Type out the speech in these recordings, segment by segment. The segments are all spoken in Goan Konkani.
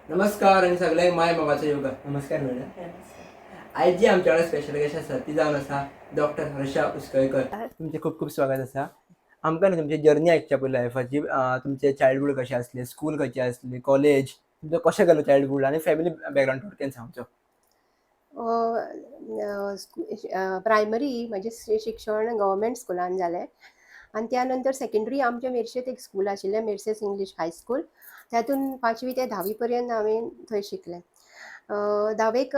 नमस्कार आनी सगळ्यांक माय मोगाचो योगा. नमस्कार मॅडम. नमस्कार. आयज जी आमच्या वांगडा स्पेशल गेस्ट आसा ती जावन आसा डॉक्टर हर्षा उसकयकर. तुमचें खूब खूब स्वागत आसा. आमकां न्हू तुमची जर्नी आयकच्या पयली लायफाची, तुमचें चायल्डहूड कशें आसलें, स्कूल खंयचें आसलें, कॉलेज तुमचो कशें गेलो चायल्डहूड आनी फॅमिली बॅकग्रावंड थोडक्यान सांगचो. प्रायमरी म्हजें शिक्षण गव्हर्मेंट स्कुलान जालें आनी त्या नंतर सेकंडरी आमच्या मेरशेंत एक स्कूल आशिल्लें, मेर्सेस इंग्लीश हायस्कूल. तातूंत पांचवी ते धावी पर्यंत हांवें थंय शिकलें. धावेक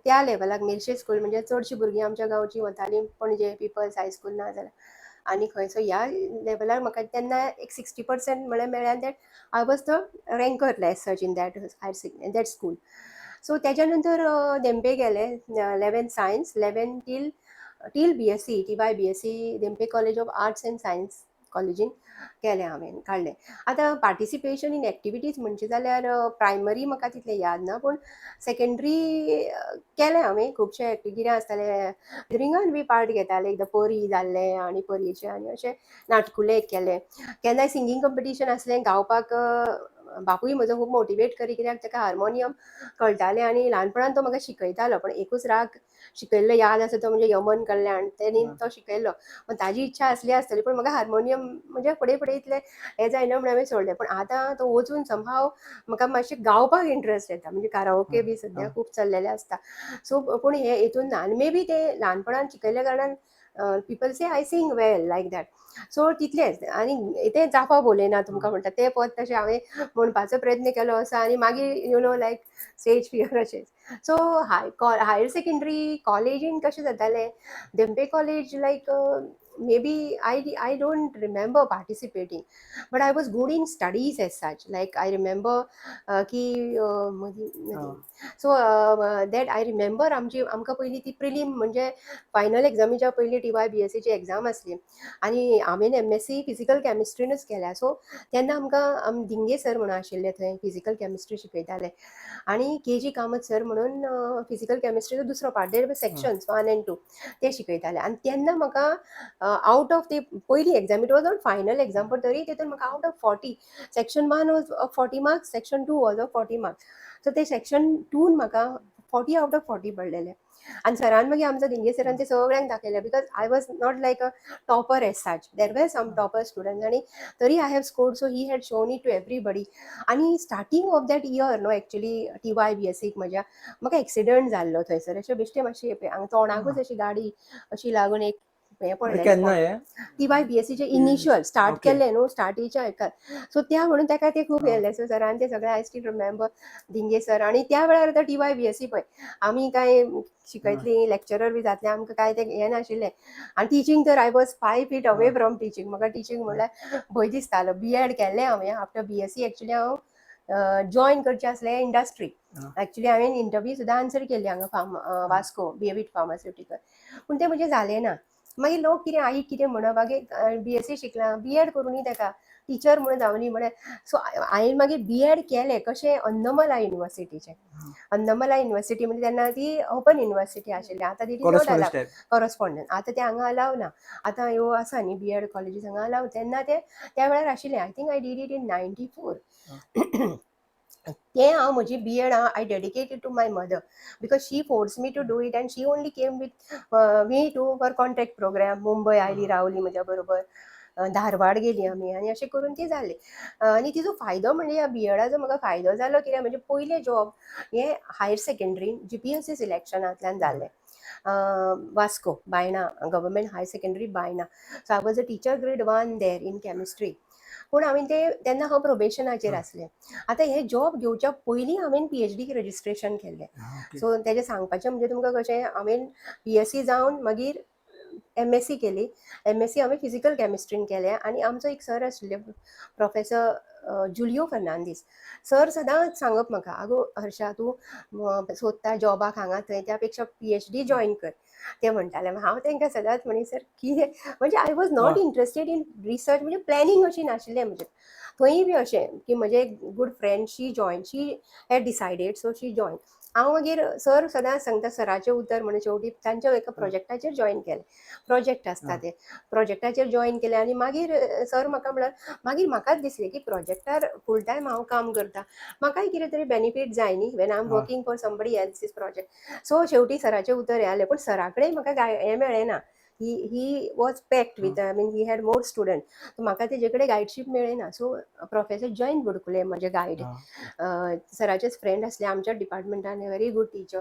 त्या लेवलाक मेरशे स्कूल म्हणजे चडशीं भुरगीं आमच्या गांवचीं वतालीं पणजे पिपल्स हायस्कूल ना जाल्यार आनी खंय. सो ह्या लेवलार म्हाका तेन्ना एक 60% म्हळ्यार मेळ्ळें आनी that I was the ranker as such in that higher that school. So त्याच्या नंतर धेंपे गेले, 11th science, 11 till BSc, TY BSc, Dhempe College of Arts and Science कॉलेजीन केलें हांवें, काडलें. आतां पार्टिसिपेशन इन एक्टिविटीज म्हणचे जाल्यार प्रायमरी म्हाका तितलें याद ना, पूण सेकेंडरी केलें हांवें खुबशे. कितें आसतालें, रिंगान बी पार्ट घेतालें. एकदां परी जाल्लें आनी परयेचें आनी अशें नाटकुलें केलें. केन्नाय सिंगींग कंपिटिशन आसलें, गावपाक बापूय म्हजो खूब मोटिवेट करी, कित्याक ताका हार्मोनियम कळटालें आनी ल्हानपणान तो म्हाका शिकयतालो. पण एकूच राग शिकयल्लो याद आसा, तो म्हणजे यमन कल्याण. तेणी तो शिकयल्लो. पण ताजी इच्छा आसली आसतली, पण म्हाका हार्मोनियम म्हणजे फुडें फुडें इतलें हें जायना म्हणून हांवें सोडलें. पण आतां तो वचून समहाव म्हाका मातशें गावपाक इंट्रस्ट येता, म्हणजे काराओके बी सद्या खूब चल्लेलें आसता. सो पूण हे हितून ना आनी मे बी ते ल्हानपणान शिकयल्ल्या कारणान people say I sing well like that. So तितलेंच. आनी तें जापा बोलयना तुमकां म्हणटा तें पद तशें हांवें म्हणपाचो प्रयत्न केलो असो आनी मागीर like stage fear अशें. सो हायर सेकंडरी कॉलेजीन कशें जातालें, Dhempe college, like maybe I don't remember participating, but I was good in studies as such. Like I remember की मदीं सो that I remember आमची आमकां पयलीं ती प्रिलीम म्हणजे फायनल एग्जामीच्या पयलीं टीवाय बीएससीची एग्जाम आसली आनी हांवें एमएससी फिजिकल केमिस्ट्रीनूच केल्या. सो तेन्ना आमकां दिंगे सर म्हणून आशिल्ले, थंय फिजिकल केमिस्ट्री शिकयताले आनी के जी कामत सर म्हणून फिजिकल केमिस्ट्रीचो दुसरो part, there sections one and two, ते शिकयताले. आनी तेन्ना म्हाका आउट ऑफ ती पयली exam, it was not final exam, पण तरी तितून म्हाका out of 40, section one was of 40 marks, section two was of 40 marks, so ते सेक्शन टून म्हाका 40 आउट ऑफ 40 पडलेले. आनी सरान मागीर आमचो दिंगे सरान ते सगळ्यांक दाखयलें, because I was not like a topper as such, there were some topper students आनी तरी I have scored, so he had shown it to everybody. आनी starting of that year, no, actually TY बीएससीक म्हज्या म्हाका एक्सिडंट जाल्लो थंयसर. अशें बेश्टें मातशें हांगा तोंडाकूच अशी गाडी अशी लागून एक हें पडलेलें. केन्ना हें? टीवाय बीएससीचे इनिशियल स्टार्ट केल्लें न्हू स्टार्टीच्या हेका. सो त्या म्हणून ताका ते खूब येयल्ले. सो सरान ते सगळे, I still remember Dinge sir. आनी त्या वेळार आतां टीवाय बीएससी पळय, आमी काय शिकयतली, लेक्चरर बी जातले, आमकां काय ते हें नाशिल्लें. आनी टिचींग तर I was 5 feet away from teaching. म्हाका टिचींग म्हणल्यार भंय दिसतालो. बी एड केल्लें हांवें आफ्टर बीएससी. एक्चुली हांव जॉयन करचें आसलें इंडस्ट्री. एक्चुली हांवें इंटरव्यू सुद्दां आन्सर केल्ली हांगा फार्म वास्को बिएवीट फार्मास्युटिकल, पूण तें म्हजें जालें ना. मागीर लोक कितें, आई कितें म्हणप, मागीर बीएससी शिकलां, बी एड करुनूय ताका टिचर म्हणून जावनी म्हळ्यार. सो हांवें मागीर बी एड केलें कशें, अन्नमला युनिवर्सिटीचें. अन्नमला युनिवर्सिटी म्हणजे तेन्ना ती ओपन युनिवर्सिटी आशिल्ली, आतां ती not correspondence allow. Type. Correspondence. आतां ते हांगा अलाव ना. आतां ह्यो आसा न्ही बी एड कॉलेजीस हांगा अलाव, तेन्ना ते त्या वेळार आशिल्ले. I think I did it in 94. तें हांव म्हजी B Ed I dedicated to my mother because she force me to do it and she only came with me to for contact program. Mumbai आयली, रावली म्हज्या बरोबर, धारवाड गेली आमी आनी अशें करून ती जाली. आनी तिजो फायदो म्हणजे ह्या बी एडाचो म्हाका फायदो जालो कित्याक म्हणजे पयलें जॉब हें हायर सेकंडरीन जीपीएससी सिलेक्शनांतल्यान जाल्लें, Vasco Baina government higher secondary Baina. So I was a teacher grade one there in chemistry. पूण हांवें ते तेन्ना हांव प्रोबेशनाचेर आसलें. आतां हे जॉब घेवच्या पयलीं हांवें पीएचडीक रजिस्ट्रेशन केल्लें. सो तेजें सांगपाचें म्हणजे तुमकां कशें, हांवें बीएससी जावन मागीर एमएससी केली. एमएससी हांवें फिजिकल केमिस्ट्रीन केलें आनी आमचो एक सर आशिल्ले, प्रोफेसर जुलियो फर्नांडीस सर. सदांच सांगप म्हाका, "आगो हर्षा, तूं सोदता जॉबाक हांगा थंय, त्या पेक्षा पीएचडी जॉयन कर." ते म्हणटाले. हांव तांकां सदांच म्हणी, सर, कितें म्हणजे I was not interested in research, म्हणजे प्लॅनिंग अशी नाशिल्लें म्हजें. थंय बी अशें की म्हजे एक good friend, she join, she had decided, so she join. हांव मागीर सर सदांच सांगता, सराचें उतर म्हणून शेवटी तांच्या एका प्रोजेक्टाचेर जॉयन केलें. प्रोजेक्ट आसता, ते प्रोजेक्टाचेर जॉयन केलें आनी मागीर सर म्हाका म्हळ्यार मागीर म्हाकाच दिसलें की प्रोजेक्टार फूल टायम हांव काम करता, म्हाकाय कितें तरी बेनिफीट जाय न्ही when I am working for somebody else's project. So शेवटी सराचें उतर हें आलें, पूण सरा कडेन म्हाका हें मेळ्ळें ना. He was packed with, I mean, he had more student. म्हाका तेजे कडेन गायडशीप मेळ्ळें ना. सो प्रोफेसर जयंत बुडकुले म्हजे गायड, सराचेच फ्रेंड आसले आमच्या डिपार्टमेंटान, व्हेरी गूड टिचर.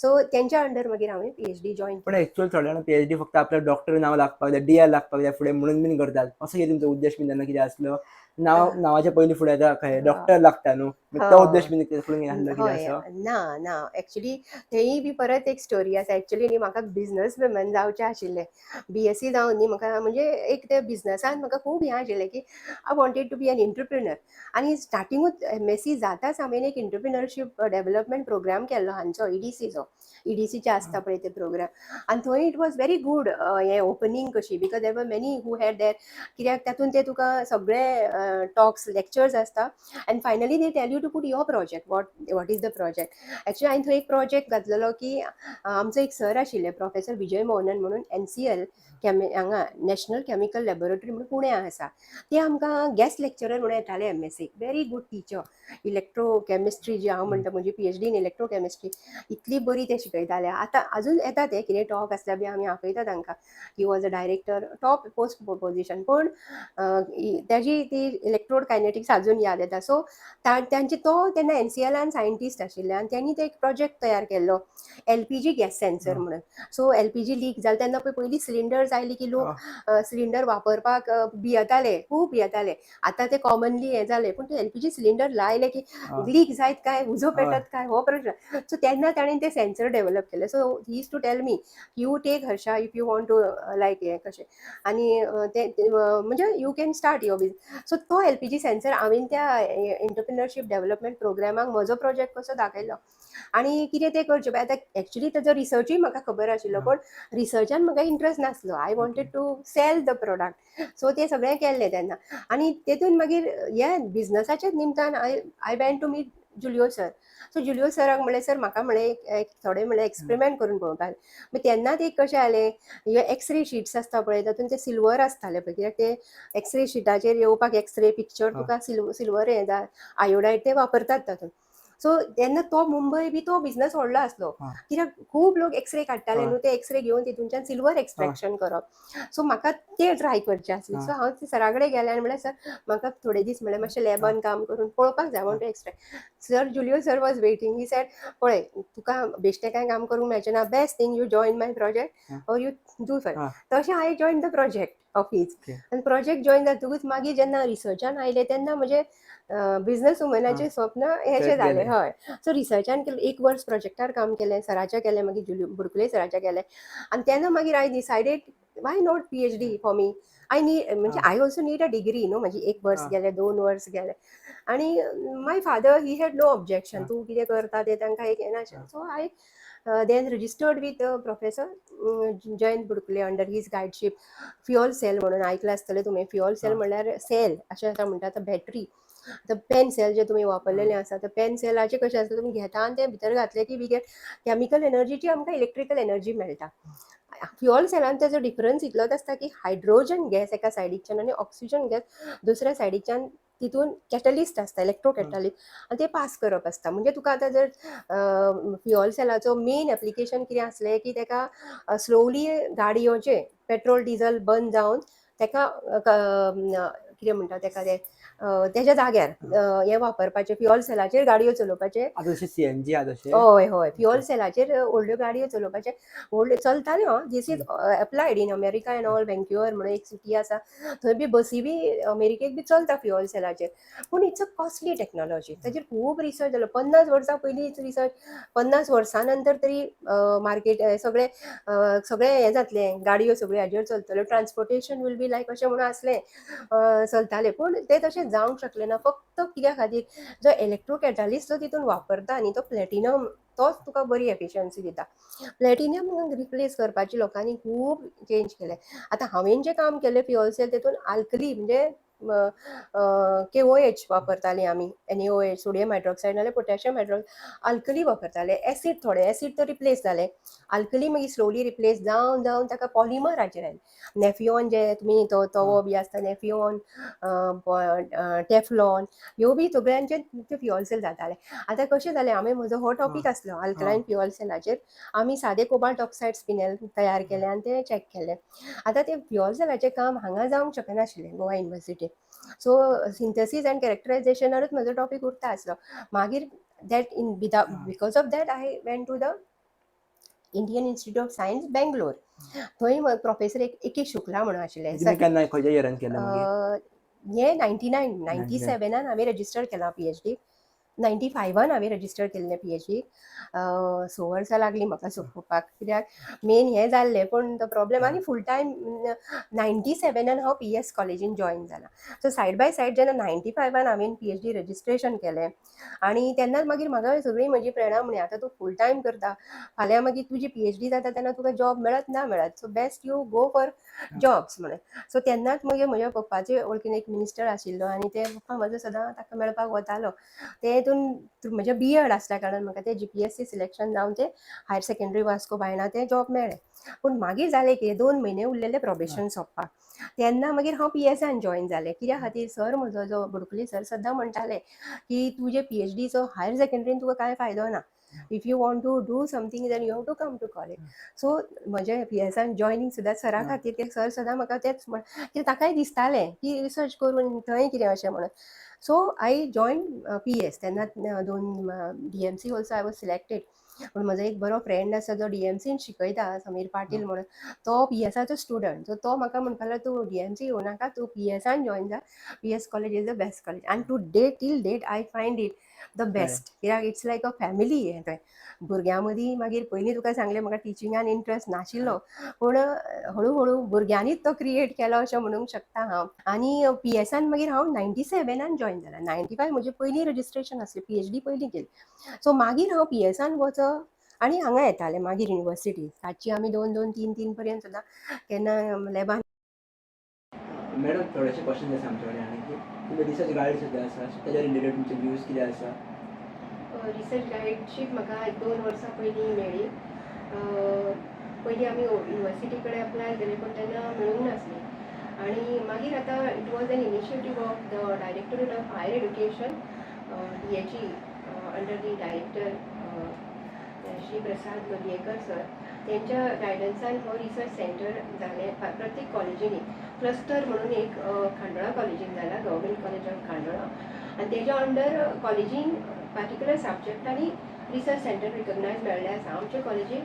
सो तेंच्या अंडर मागीर हांवें पीएचडी जॉयन. पण एक्चुअल थोड्या जाणां पीएचडी फक्त आपल्या डॉक्टर नाव लागपाक जाय, डीआर लागपाक जाय फुडें म्हणून बीन करतात. असो कितें तुमचो उद्देश बीन तेन्ना कितें आसलो? नाव नावाच्या पयलीं फुडें आतां खंय डॉक्टर लागता न्हू, तो उद्देश बीन फुडें आसलो कितें असो? ना ना, एक्चुली थंय बी परत एक स्टोरी आसा. एक्चुली न्ही म्हाका बिजनस वुमन जावचें आशिल्लें. बीएससी जावन न्ही म्हाका म्हणजे एक ते बिजनसान म्हाका खूब हें आशिल्लें की I wanted to be an entrepreneur. आनी स्टार्टिंगूच एमएससी जाताच हांवें एक इंटरप्रिनरशीप डेव्हलपमेंट प्रोग्राम केल्लो हांचो, ईडीसीचो, ईडीसीचे आसता पळय ते प्रोग्राम. आनी थंय it was very good हें ओपनींग कशी, because there were many who had there, कित्याक तातूंत ते तुका सगळे टॉक्स, लेक्चर्स आसता and finally they tell you to put your project, what is the project actually. हांवें थंय एक प्रोजेक्ट घातलेलो की आमचो एक सर आशिल्ले, प्रोफेसर विजय मोहनन म्हणून, एनसीएल हांगा नॅशनल केमिकल लॅबोरेटरी म्हणून पुण्या आसा, ते आमकां गेस्ट लेक्चरर म्हणून येताले एमएससीक. Very good teacher. Electro chemistry जी हांव म्हणटा, म्हजी पीएचडी इन इलेक्ट्रो केमिस्ट्री, इतली बरी ते शिकयताले. आतां अजून येता ते, कितें टॉक आसल्यार बी आमी आपयता तांकां. He was a director, top post position, पूण ताजी ती इलेक्ट्रोड कायनेटिक्स अजून याद येता. सो तांचे तो तेन्ना एनसीएलान सायंटिस्ट आशिल्ले आनी त्यांनी ते एक प्रोजेक्ट तयार केल्लो, एलपीजी गॅस सेन्सर म्हणून. सो एलपीजी लीक जालें तेन्ना पळय पयलीं सिलिंडर्स आयले की लोक सिलिंडर वापरपाक भियेताले, खूब भियेताले. आतां ते कॉमनली हें जालें, पूण ते एलपीजी सिलिंडर लायले की लीक जायत काय, उजो पेटत काय हो प्रश्न. सो तेन्ना ताणें ते सेन्सर डेव्हलप केले. So he used to tell me, you take, Harsha, if you want to like हें कशें आनी ते म्हणजे you can start your business. So तो एलपीजी सेन्सर हांवें त्या इंटरप्रिनरशीप डेव्हलपमेंट प्रोग्रामाक म्हजो प्रोजेक्ट कसो दाखयलो आनी कितें तें करचें. आतां एक्चुली ताजो रिसर्चूय म्हाका खबर आशिल्लो, पूण रिसर्चान म्हाका इंट्रस्ट नासलो. I wanted to sell the product. So तें सगळें केल्लें तेन्ना आनी तेतून मागीर हे बिजनसाच्याच निमतान I went to meet Julio sir. So Julio सराक म्हणलें, सर, म्हाका म्हणलें एक थोडे म्हणलें एक्सपेरिमेंट करून पळोवपाक. मागीर तेन्नाच एक कशें जालें, हे एक्सरे शिट्स आसता पळय, तातूंत ते सिल्वर आसताले पळय, कित्याक ते एक्सरे शिटाचेर येवपाक एक्सरे पिक्चर तुका सिल्वर हें जाय, आयोडायड ते वापरतात तातूंत. सो तेन्ना तो मुंबय बी तो बिजनस व्हडलो आसलो, कित्याक खूब लोक एक्सरे काडटाले न्हू, ते एक्सरे घेवन तितूनच्यान सिल्वर एक्सट्रॅक्शन करप. सो म्हाका ते ट्राय करचे आसले. सो हांव सरा कडेन गेलें आनी म्हणलें, सर, म्हाका थोडे दीस म्हणलें मातशें लॅबान काम करून पळोवपाक जाय म्हणून extract. Sir, Julio sir was waiting. He said, पळय, तुका बेश्टें कांय काम करूंक मेळचें ना, best thing you join my project or you do fur. तशें I join the project of his. आनी प्रोजेक्ट जॉयन जातकूच मागीर जेन्ना रिसर्चान आयलें तेन्ना म्हजें बिजनस वुमनाचें स्वप्न हेशें थंयच जालें. गेलें. हय, सो रिसर्चान केलें, एक वर्स प्रोजेक्टार काम केलें, सराचें केलें, मागीर जुलियो बुडकुले सराचें केलें आनी तेन्ना मागीर I decided, why not PhD for me? I need म्हणजे I also need a degree न्हू. म्हणजे एक वर्स गेलें, 2 वर्स गेलें आनी my father, he had no objection. तूं कितें करता तें तांकां एक हें नाशिल्लें. So I then registered with Professor Jayant Budkule under his guideship. Fuel cell म्हणून आयकलां आसतलें तुमी. फ्युअल सेल म्हणल्यार सेल अशें आतां म्हणटा, आतां बॅटरी, आतां पेन सेल जे तुमी वापरलेले आसा, ते पेन सेलाचे कशें आसता, तुमी घेता आनी ते भितर घातले की we get chemical एनर्जीची आमकां इलेक्ट्रिकल एनर्जी मेळटा. फ्युअल सेलान तेजो डिफरन्स इतलोच आसता की हायड्रोजन गॅस एका सायडीकच्यान आनी ऑक्सिजन गॅस दुसऱ्या सायडीकच्यान, तितून कॅटलिस्ट आसता, इलेक्ट्रो कॅटलिस्ट, आनी ते पास करप आसता. म्हणजे तुका आतां जर फ्युअल सेलाचो मेन एप्लिकेशन कितें आसलें की तेका स्लोवली गाडयोचे पेट्रोल डिझल बंद जावन तेका कितें म्हणटा तेका, ते तेज्या जाग्यार हें वापरपाचें, फ्युअल सेलाचेर गाडयो चलोवपाचे. आतां जशें सीएनजी आहा तशें? हय, फ्युअल सेलाचेर व्हडल्यो गाडयो चलोवपाचे, व्हडल्यो चलताल्यो. This is applied in America and all. Vancouver म्हणून एक सिटी आसा, थंय बी बसी बी अमेरिकेक बी चलता फ्युअल सेलाचेर. पूण it's a costly technology. ताजेर खूब रिसर्च जालो 50 वर्सां पयलींच रिसर्च. 50 वर्सां नंतर तरी मार्केट सगळें सगळें हें जातलें, गाडयो सगळ्यो हाजेर चलतल्यो, ट्रान्सपोर्टेशन will be लायक अशें म्हणून आसलें, चलतालें. पूण तें तशें जावंक शकलें ना, फक्त कित्या खातीर, जो इलेक्ट्रो कॅटालिस्ट जो तितून वापरता न्ही, तो प्लॅटिनम, तो तोच तुका बरी एफिशियन्सी दिता. प्लॅटिनियम रिप्लेस करपाची लोकांनी खूब चेंज केले. आतां हांवें जें काम केलें फ्युअल सेल, तेतून आल्कली म्हणजे केओएच वापरताली आमी, एनएओएच, सोडियम हायड्रॉक्सायड नाल्यार पोटॅशियम हायड्रॉक्सायड, आल्कली वापरताले. एसीड, थोडे एसीड तर रिप्लेस जाले, आल्कली मागीर स्लोली रिप्लेस जावन जावन ताका पॉलिमराचेर आयले. नॅफियॉन जे तुमी तो तवो बी आसता, नॅफियॉन, टेफलॉन, ह्यो बी सगळ्यांचे ते फ्युअल सेल जाताले. आतां कशें जालें, हांवें म्हजो हो टॉपीक आसलो अल्कलायन फ्युअल सेलाचेर. आमी सादे कोबाल्ट ऑक्सायड स्पिनेल तयार केले आनी ते चॅक केले. आतां ते फ्युअल सेलाचें काम हांगा जावंक शकनाशिल्लें गोवा युनिवर्सिटीन, सो सिंथसीस अँड कॅरेक्टरायझेशनारूच म्हजो टॉपीक उरता आसलो. मागीर that in because of that I went to the Indian Institute of Science, Bangalore. थंय प्रोफेसर एक ए के शुक्ला म्हणून आशिल्ले. तुम्ही केन्ना, खंयच्या इयरान केलें मागीर? हे 99, 97न हांवें रजिस्टर केलां पीएचडी. 95न हांवें रजिस्टर केल्लें पीएचडी. 6 वर्सां लागलीं म्हाका सोंपोवपाक, कित्याक मेन हें जाल्लें पूण तो प्रॉब्लेम. आनी फूल टायम 97न हांव पीईएस कॉलेजीन जॉयन जालां. सो सायड बाय सायड जेन्ना 95न हांवें पीएचडी रजिस्ट्रेशन केलें आनी तेन्नाच मागीर म्हाका सगळीं म्हजी फ्रेंडां म्हणी, आतां तूं फूल टायम करता, फाल्यां मागीर तुजी पीएचडी जाता तेन्ना तुका जॉब मेळत ना मेळत, so best you go for jobs म्हणून. सो तेन्नाच मागीर म्हज्या पप्पाचे वळखीन एक मिनिस्टर आशिल्लो आनी ते पप्पा म्हजो सदां ताका मेळपाक वतालो. ते हितून म्हजें बी एड आसल्या कारणान म्हाका ते जीपीएससी सिलेक्शन जावन ते हायर सेकंडरी वास्को बायणा ते जॉब मेळ्ळें. पूण मागीर जालें कितें, 2 म्हयने उरलेले प्रोबेशन सोंपपाक, तेन्ना मागीर हांव पीएसान जॉयन जालें. कित्या खातीर, सर म्हजो जो बुडकुले सर सद्दां म्हणटाले की तुजे पीएचडीचो हायर सेकंडरीन तुका कांय फायदो ना, if you want to do something then you have to come to college. So म्हजें पीएसान जॉयनींग सुद्दां सरा खातीर, ते सर सदां म्हाका तेच म्हण, कित्याक ताकाय दिसतालें की रिसर्च करून थंय कितें अशें म्हणून. सो I join PS तेन्ना. दोन DMC also I was selected, पूण म्हजो एक बरो फ्रेंड आसा जो डीएमसीन शिकयता, समीर पाटील म्हणून, तो पीएसाचो स्टुडंट. सो तो म्हाका म्हणपाक लागलो, तूं डीएमसी येवं नाका, तूं पीएसान जॉयन जा, PS College is the best college. आनी to date, till date I find it the best, कित्याक it's like a family हें थंय भुरग्यां मदीं. मागीर पयलीं तुका सांगलें, म्हाका टिचिंगान इंट्रस्ट नाशिल्लो, पूण हळू हळू भुरग्यांनीच तो क्रिएट केलो अशें म्हणूंक शकता हांव. आनी पीएसान मागीर हांव 97न जॉयन जाला. 95 म्हजें पयलीं रजिस्ट्रेशन आसलें, पीएचडी पयलीं केली. सो मागीर हांव पीएसान वच आनी हांगा येतालें मागीर युनिवर्सिटी. रातची आमी दोन दोन तीन तीन पर्यंत सुद्दां केन्ना लॅबान. मॅडम, थोडेशे क्वेश्चन आसा आमचे कडेन आनी की तुमी रिसर्च गायड सुद्दां आसा, सो तेज्या रिलेटेड तुमचे व्यूज कितें आसा? रिसर्च गायडशीप म्हाका एक 2 वर्सां पयलीं मेळ्ळी. पयलीं आमी युनिवर्सिटी कडेन अप्लाय केलें, पूण तेन्ना मेळूंक नासली. आनी मागीर आतां it was an initiative of the Directorate of Higher Education, DHE, under the director Shri Prasad Lolayekar sir, तेंच्या गायडन्सान हो रिसर्च सेंटर जालें. प्रत्येक कॉलेजींनी क्लस्टर म्हणून एक खांडोळा कॉलेजीन जाला, गव्हर्मेंट कॉलेज ऑफ खांडोळा, आनी तेज्या अंडर कॉलेजीन पार्टिक्युलर सब्जेक्ट आनी रिसर्च सेंटर रिकग्नायज मेळ्ळें आसा. आमच्या कॉलेजीन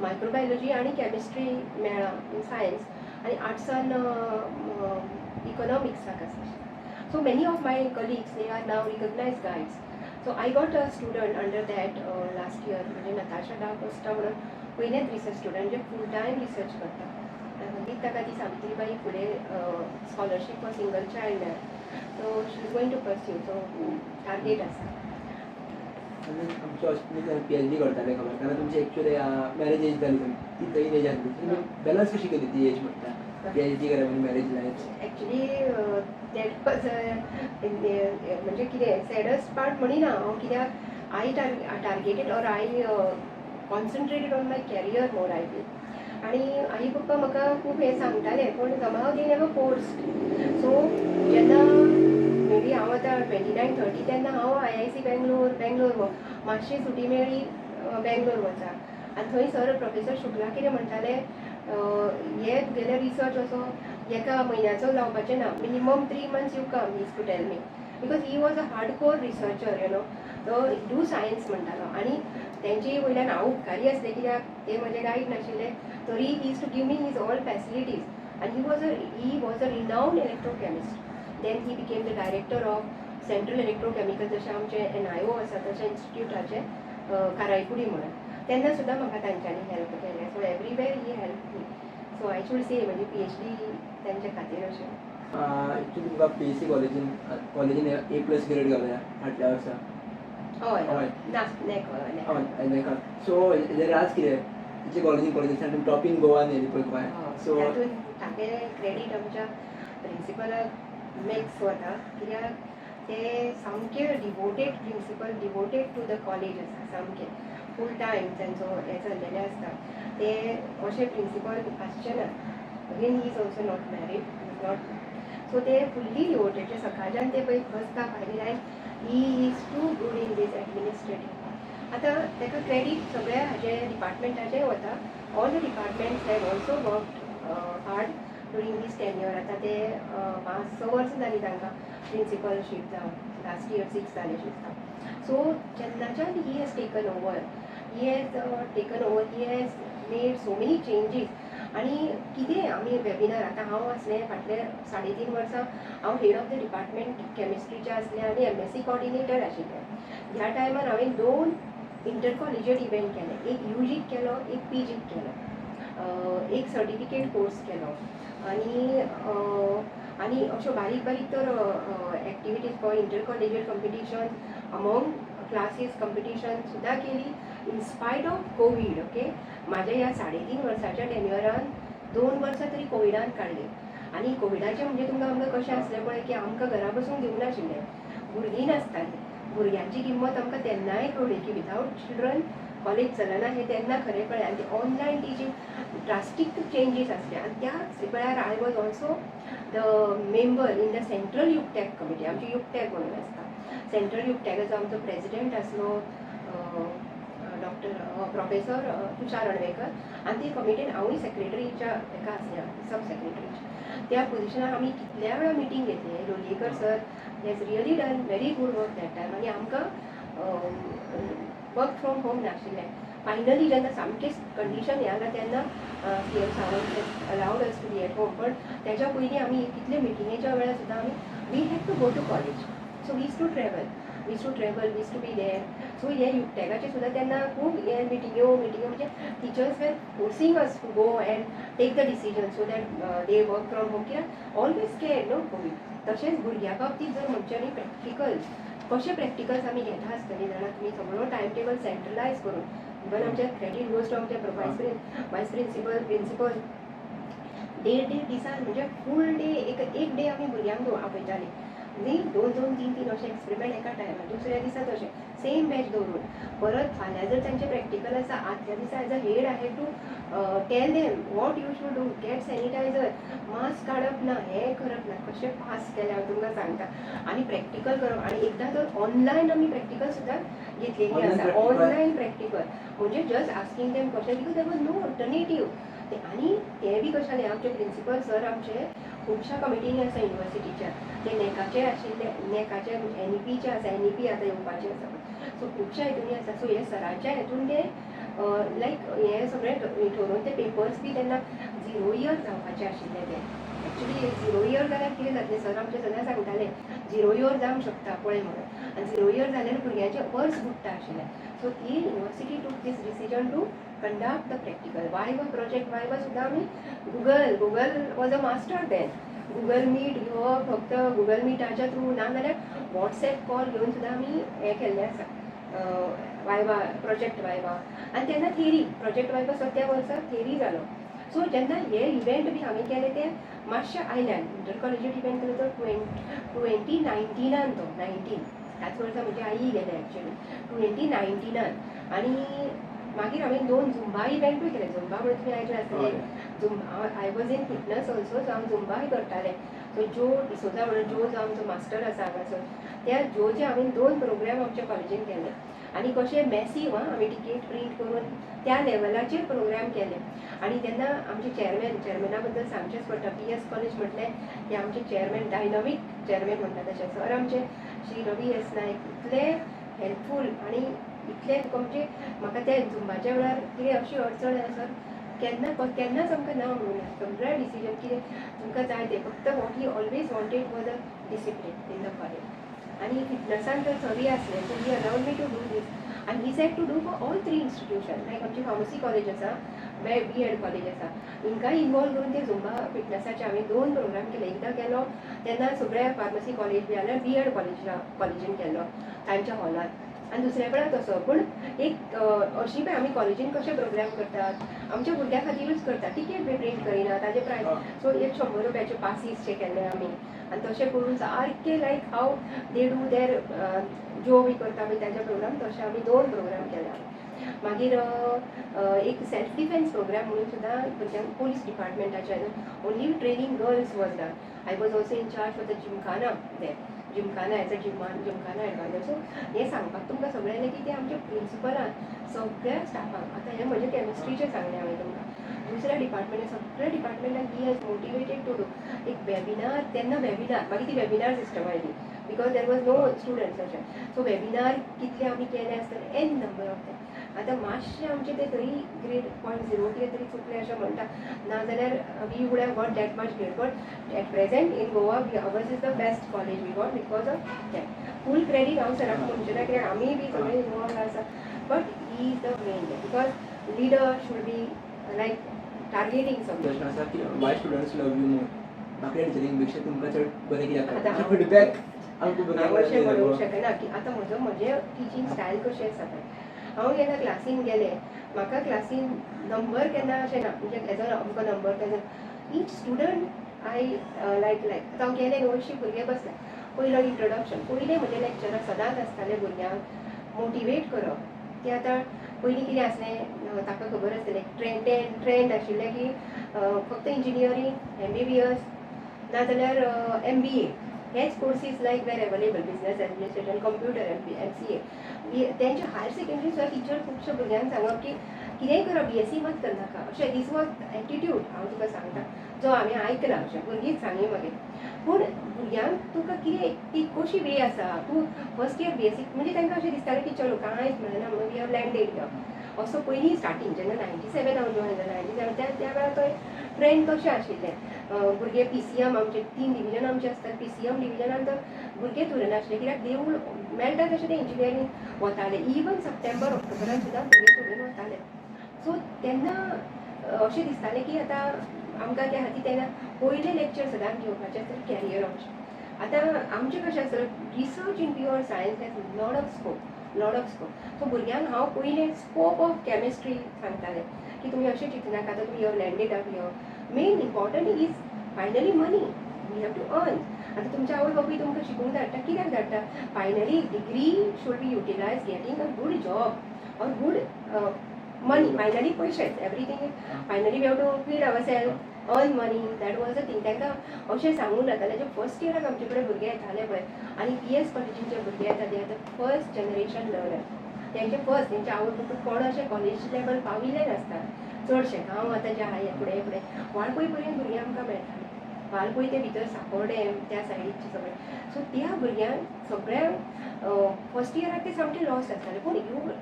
मायक्रोबायोलॉजी आनी केमिस्ट्री मेळ्ळा, सायन्स, आनी आर्ट्सान इकॉनॉमिक्साक आसा. So many of my colleagues, they are now recognized guides. So I got a student under that last year, म्हणजे नताशा डा कोस्टा म्हणून पयलेंच रिसर्च स्टुडंट जे फूल टायम रिसर्च करता. आनी ताका ती Savitribai Phule scholarship for single child मेळ्ळा, so she is going to pursue. So target आसा. आनी आमच्या हॉस्पिटल पीएचडी करताले खबर, कारण तुमची एक्चुअली मॅरेज एज जाली, ती थंय एज आसली, तुमी बॅलन्स कशी केली ती एज म्हणटा, पीएचडी करप आनी marriage life? Actually that was म्हणजे कितें, सॅडस्ट पार्ट म्हणिना हांव, कित्याक I targeted or I concentrated on my career more, I feel. आनी आई पप्पा म्हाका खूब हें सांगताले, पूण somehow they never forced. So जेन्ना मे बी हांव आतां 29, 30, तेन्ना हांव आयआयसी बेंगलोर, बेंगलोर मातशी सुटी मेळ्ळी, बेंगलोर वचा. आनी थंय सर प्रोफेसर शुक्ला कितें म्हणटाले, हे तुगेले रिसर्च असो एका म्हयन्याचो जावपाचें ना, minimum 3 months you come, used to tell me, because he was a hard core researcher. तो do science म्हणटालो. आनी तेंचे वयल्यान हांव उपकारी आसलें, कित्याक ते म्हजे गायड नाशिल्ले तरी he used to give me his all facilities. आनी he was a renowned electrochemist. Then he became the director of Central Electrochemical, जशें आमचें एनआयओ आसा तशें इन्स्टिट्यूटाचें कारायकुडी म्हणून. तेन्ना सुद्दां म्हाका तांच्यांनी हेल्प केलें. So everywhere he help me. So I should say म्हणजे पीएचडी तेंच्या खातीर अशें. एक्चुअली तुमकां पीईसी कॉलेजीन ए प्लस ग्रेड घालया फाटल्या वर्सा. हय. हय. ना, नॅक, नॅक. हय, नॅकान. सो हेजे राज कितें तिचे कॉलेजीन कॉलेजीन टॉपींग गोवान येयली पळय गोंयान, सो तातूंत तागेलें क्रेडीट आमच्या प्रिंसिपलाक मॅक्स वता, कित्याक ते सामके devoted principal, devoted to the college आसा. सामके फूल टायम तांचो हें चल्लेलें आसता. ते अशे प्रिंसिपल आसचे ना. Again, he is also not married, is not, so ते फुल्ली डिवोटेड. ते सकाळच्यान ते पळय बसता फायली line. He is too good in this administrative. आतां ताका क्रेडीट सगळ्या हाजे डिपार्टमेंटाचें वता. All the departments have also worked hard during this tenure. आतां ते 5-6 वर्सां जालीं तांकां प्रिंसिपलशीप जावन, लास्ट इयर 6 जालें दिसता. सो जेन्नाच्यान he has taken over, he has taken over, he has made so many changes. आनी कितें आमी वेबिनार, आतां हांव आसलें फाटले 3.5 वर्सां हांव हेड ऑफ the department केमिस्ट्रीचें आसलें आनी एमएससी कॉर्डिनेटर आशिल्लें. ह्या टायमार हांवें दोन इंटर कॉलेजिएट इव्हेंट केले. एक युजीक केलो, एक पीजीक केलो, एक सर्टिफिकेट कोर्स केलो आनी अश्यो बारीक बारीक तर activities for inter collegiate competition, among classes competition सुद्दां केली in spite of Covid. Okay, म्हाज्या ह्या 3.5 वर्साच्या टेन्युअरान 2 वर्सां तरी कोविडान काडली. आनी कोविडाचें म्हणजे तुमकां आमकां कशें आसलें पळय की आमकां घरा बसूंक दिवनाशिल्लें. भुरगीं नासतालीं. भुरग्यांची किंमत आमकां तेन्नाय कळ्ळी की विदावट चिल्ड्रन कॉलेज चलना हें तेन्ना खरें कळ्ळें. आनी ते ऑनलायन टिचींग ड्रास्टीक चेंजीस आसले आनी त्याच वेळार I was also the member in the central UCTAG committee. आमची युकटॅक म्हणून आसता. सेंट्रल युकटॅगाचो आमचो प्रेजिडेंट आसलो डॉक्टर प्रोफेसर तुषार अणवेकर आनी ते कमिटीन हांवूय सेक्रेटरीच्या हेका आसलें, सब सेक्रेटरीच्या त्या पोजिशनार. आमी कितल्या वेळा मिटींग घेतले. Lolayekar sir has really done very good work that time. आनी आमकां वर्क फ्रॉम होम नाशिल्लें. फायनली जेन्ना सामकें कंडिशन हें जालें तेन्ना CM Sawant allowed us to be at home. पण तेच्या पयलीं आमी कितले मिटिंगेच्या वेळार सुद्दां आमी we had to go to college. So we used to travel, we used to travel, we used to be there. So हे युकटॅगाचे सुद्दां तेन्ना खूब हे मिटिंग्यो मिटिंग्यो, म्हणजे teachers were forcing us to go and take the decision so that they work from home, कित्याक ऑलवेज स्केर्ड न्हू कोवीड. तशेंच भुरग्यां बाबतींत जर म्हणचें न्ही, प्रॅक्टिकल कशें प्रॅक्टिकल्स आमी घेता आसतलीं जाणा तुमी, सगळो टायम टेबल सेंट्रलायज करून. इवन आमच्या क्रेडीट गोज टू आमच्या वायस प्रिंसिपल, प्रिंसिपल. देड देड दिसान म्हणजे फूल डे, एक एक डे आमी भुरग्यांक आपयतालीं न्ही, दोन दोन तीन तीन अशे एक्सपेरिमेंट एका टायमार. दुसऱ्या दिसा तशें सेम बॅच दवरून परत फाल्यां जर तांचें प्रॅक्टिकल आसा, आदल्या दिसा as a head I had to tell them what you should do, get sanitizer, mask काडप ना, हें करप ना. कशें पास केलें हांव तुमकां सांगता. आनी प्रॅक्टिकल करप आनी एकदां तर ऑनलायन आमी प्रॅक्टिकल सुद्दां घेतलेली Online आसा. practical? Online practical म्हणजे just asking them question because there was no alternative. आनी तें बी कशें जालें, आमचे प्रिंसिपल सर आमचे खुबश्या कमिटींनी आसा युनिवर्सिटीच्या. ते नॅकाचे आशिल्ले, नॅकाचे, एनईपीचे आसा. एनईपी आतां येवपाचे आसा, सो खुबश्या हितूनी आसा. सो हे सरांच्या हेतून ते लायक हें सगळें ठरोवन ते पेपर्स बी तेन्ना झिरो इयर जावपाचे आशिल्ले. ते एक्चुली झिरो इयर जाल्यार कितें जातलें, सर आमचे सदां सांगताले, झिरो इयर जावंक शकता पळय म्हणून. आनी झिरो इयर जाल्यार भुरग्यांचें वर्स बुडटा आशिल्लें. सो ती university took this decision to conduct the practical. Viva, project viva सुद्दां आमी Google was a master then. Google Meet घेवप, फक्त गुगल मिटाच्या थ्रू ना जाल्यार वॉट्सएप कॉल घेवन सुद्दां आमी हें केल्लें आसा, वायवा, प्रोजेक्ट वायवा. आनी तेन्ना थेरी, प्रोजेक्ट वायवा सद्या वर्सा थेरी जालो. सो जेन्ना हे इव्हेंट बी हांवें केले ते मातशे आयल्यान इंटर कॉलेजीट इव्हेंट केलो तो 2019नान, तो 19 त्याच वर्सा म्हजी आई गेले एक्चुली 2019नान. आनी मागीर हांवें दोन झुंबा इव्हेंटूय केले. झुंबा म्हणून तुमी आयकलें आसतलें. Zumba, I was in fitness also, so हांव झुंबाय करतालें. सो जो डिसोजा म्हणून जो जो आमचो मास्टर आसा हांगासर, त्या जोचे हांवें दोन प्रोग्राम आमच्या कॉलेजीन केले. आनी कशें मॅसीव आं, आमी टिकेट प्रिंट करून त्या लेवलाचेर प्रोग्राम केले. आनी तेन्ना आमचे चेअरमॅन, चेअरमॅना बद्दल सांगचेंच पडटा. पीएस कॉलेज म्हटलें की आमचे चेअरमॅन, डायनामीक चेअरमॅन म्हणटा तशें सर आमचे श्री रवी एस नायक इतले हेल्पफूल आनी इतले तुका म्हणजे म्हाका त्या झुंबाच्या वेळार कितें अशी अडचण आसा सर, केन्ना केन्नाच आमकां ना म्हणूना. सगळे डिसिजन कितें तुमकां जाय तें, फक्त what he always wanted was a discipline in the college. आनी फिटनसान तर सरी आसले, so he allowed me to do this आनी he said to do for all three institution. लायक आमची फार्मसी कॉलेज आसा, बी एड कॉलेज आसा, हिंकां इनवॉल्व करून ते झुंबा फिटनसाचे हांवें दोन प्रोग्राम केले. एकदां केलो तेन्ना सगळ्या फार्मसी कॉलेज बी जाल्यार बी एड कॉलेजीन केल्लो तांच्या हॉलान. आनी दुसऱ्या कडेन तसो. पूण एक अशी पळय आमी कॉलेजीन कशे प्रोग्राम करतात, आमच्या भुरग्यां खातीरूच करता. टिकेट बी प्रिंट करिना ताजे प्रायस. सो एक 100 रुपयाचे पासीस जे केल्ले आमी आनी तशें करून सारकें like how they do their जो बी करता पळय ताजे प्रोग्राम, तशें आमी दोन प्रोग्राम केले. मागीर एक सेल्फ डिफेन्स प्रोग्राम म्हणून सुद्दां भुरग्यांक police डिपार्टमेंटाच्या only training girls was done. I was also in charge for the gymkhana there, gymkhana as a gymkhana adviser. So हें सांगपाक तुमकां सगळ्यांनी की ते आमच्या प्रिंसिपलान सगळ्या स्टाफांक, आतां हें म्हजें केमिस्ट्रीचें सांगलें हांवें तुमकां, दुसऱ्या डिपार्टमेंटान सगळ्या डिपार्टमेंटान he has motivated to do एक वेबिनार. तेन्ना वेबिनार, मागीर ती वेबिनार सिस्टम आयली because there was no students अशें. सो वेबिनार कितले आमी केले आसतले, एन नंबर ऑफ ते. आतां मातशें आमचें ते तरी ग्रेड 0.0 कितें तरी चुकलें अशें म्हणटा, नाजाल्यार we would have got that much grade. But at present in Goa ours is the best college we got because of that. Full credit हांव सराक म्हणचें ना, कित्याक आमीय बी सगळे इनवॉल्व आसा, but he is the main because leader should be like targeting something. प्रश्न आसा की why students love you more? बाकी टिचरींग पेक्षा तुमकां चड बरें कित्याक आतां कळटा? फिडबॅक आमकां हांव अशें भुरग्यांक म्हणूंक शकना की आतां म्हजो म्हजें टिचींग स्टायल कशें आसा पळय. हांव केन्ना क्लासीन गेलें, म्हाका क्लासीन नंबर केन्ना अशें ना, म्हणजे एज अ अमको नंबर केन्ना. Each student I like आतां हांव गेलें न्हू, हरशीं भुरगे बसले, पयलो इंट्रोडक्शन, पयलें म्हजें लॅक्चरां सदांच आसतालें भुरग्यांक मोटिवेट करप. तें आतां पयलीं कितें आसलें, ताका खबर आसतलें, ट्रेंड आशिल्लें की फक्त इंजिनियरींग, एमबीबीएस, नाजाल्यार एमबीए हेच courses like were available, business administration, computer, MCA. तेंच्या हायर सेकेंडरी सुद्दां टिचर खुबश्या भुरग्यांक सांगप की कितेंय करप, बीएससी मात करनाका अशें. दीस वॉज एटिट्यूड, हांव तुका सांगता, जो हांवें आयकला अशें भुरगींच सांगी मागीर. पूण भुरग्यांक तुका कितें ती कशी वे आसा, तूं फर्स्ट इयर बीएससी म्हणजे तांकां अशें दिसतालें की चलो कांयच मेळना म्हणून we have landed here असो. पयलीं स्टार्टींग जेन्ना 97 हांव जॉयन जालें, 97 त्या वेळार तो ट्रेंड कशें आशिल्लें, भुरगे पीसीएम, आमचे तीन डिविजन आमचे आसतात, पीसीएम डिविजनान तर भुरगेच उरनासले कित्याक देवूळ मेळटा तशें ते इंजिनियरींग वताले. इवन सप्टेंबर ऑक्टोबरान सुद्दां भुरगे सोडून वताले. सो तेन्ना अशें दिसतालें की आतां आमकां त्या खातीर तेन्ना पयलें लेक्चर सदांच घेवपाचें आसता कॅरियर ऑप्शन. आतां आमचें कशें आसता, research in pure science has lot of scope, lot of scope. So भुरग्यांक हांव पयलें स्कोप ऑफ केमिस्ट्री सांगतालें की तुमी अशें चिंतनाका, आतां तुमी you landed up here, main important is finally money, we have to earn. आतां तुमच्या आवय बापूय तुमकां शिकूंक धाडटा, कित्याक धाडटा? Finally degree should be utilize getting a good job or good money. Finally पयशेच, everything finally we have to feed our self, earn money. That was a thing. तांकां अशें सांगून जातालें. जे फर्स्ट इयराक आमचे कडेन भुरगे येताले पळय, आनी पी एस कॉलेजींचे भुरगे येता, ते आतां फर्स्ट जनरेशन लर्नर. तेंचे फर्स्ट तेंचे आवय बापूय कोण अशें कॉलेज लेवल पाविल्ले नासता चडशे. हांव आतां जे आहा फुडें फुडें वाळपय पर्यंत भुरगे आमकां मेळटाले, वाळपय ते भितर साकोर्डें त्या सायडीचे सगळे. सो त्या भुरग्यांक सगळ्यांक फर्स्ट इयराक ते सामके लॉस्ट आसताले. पूण you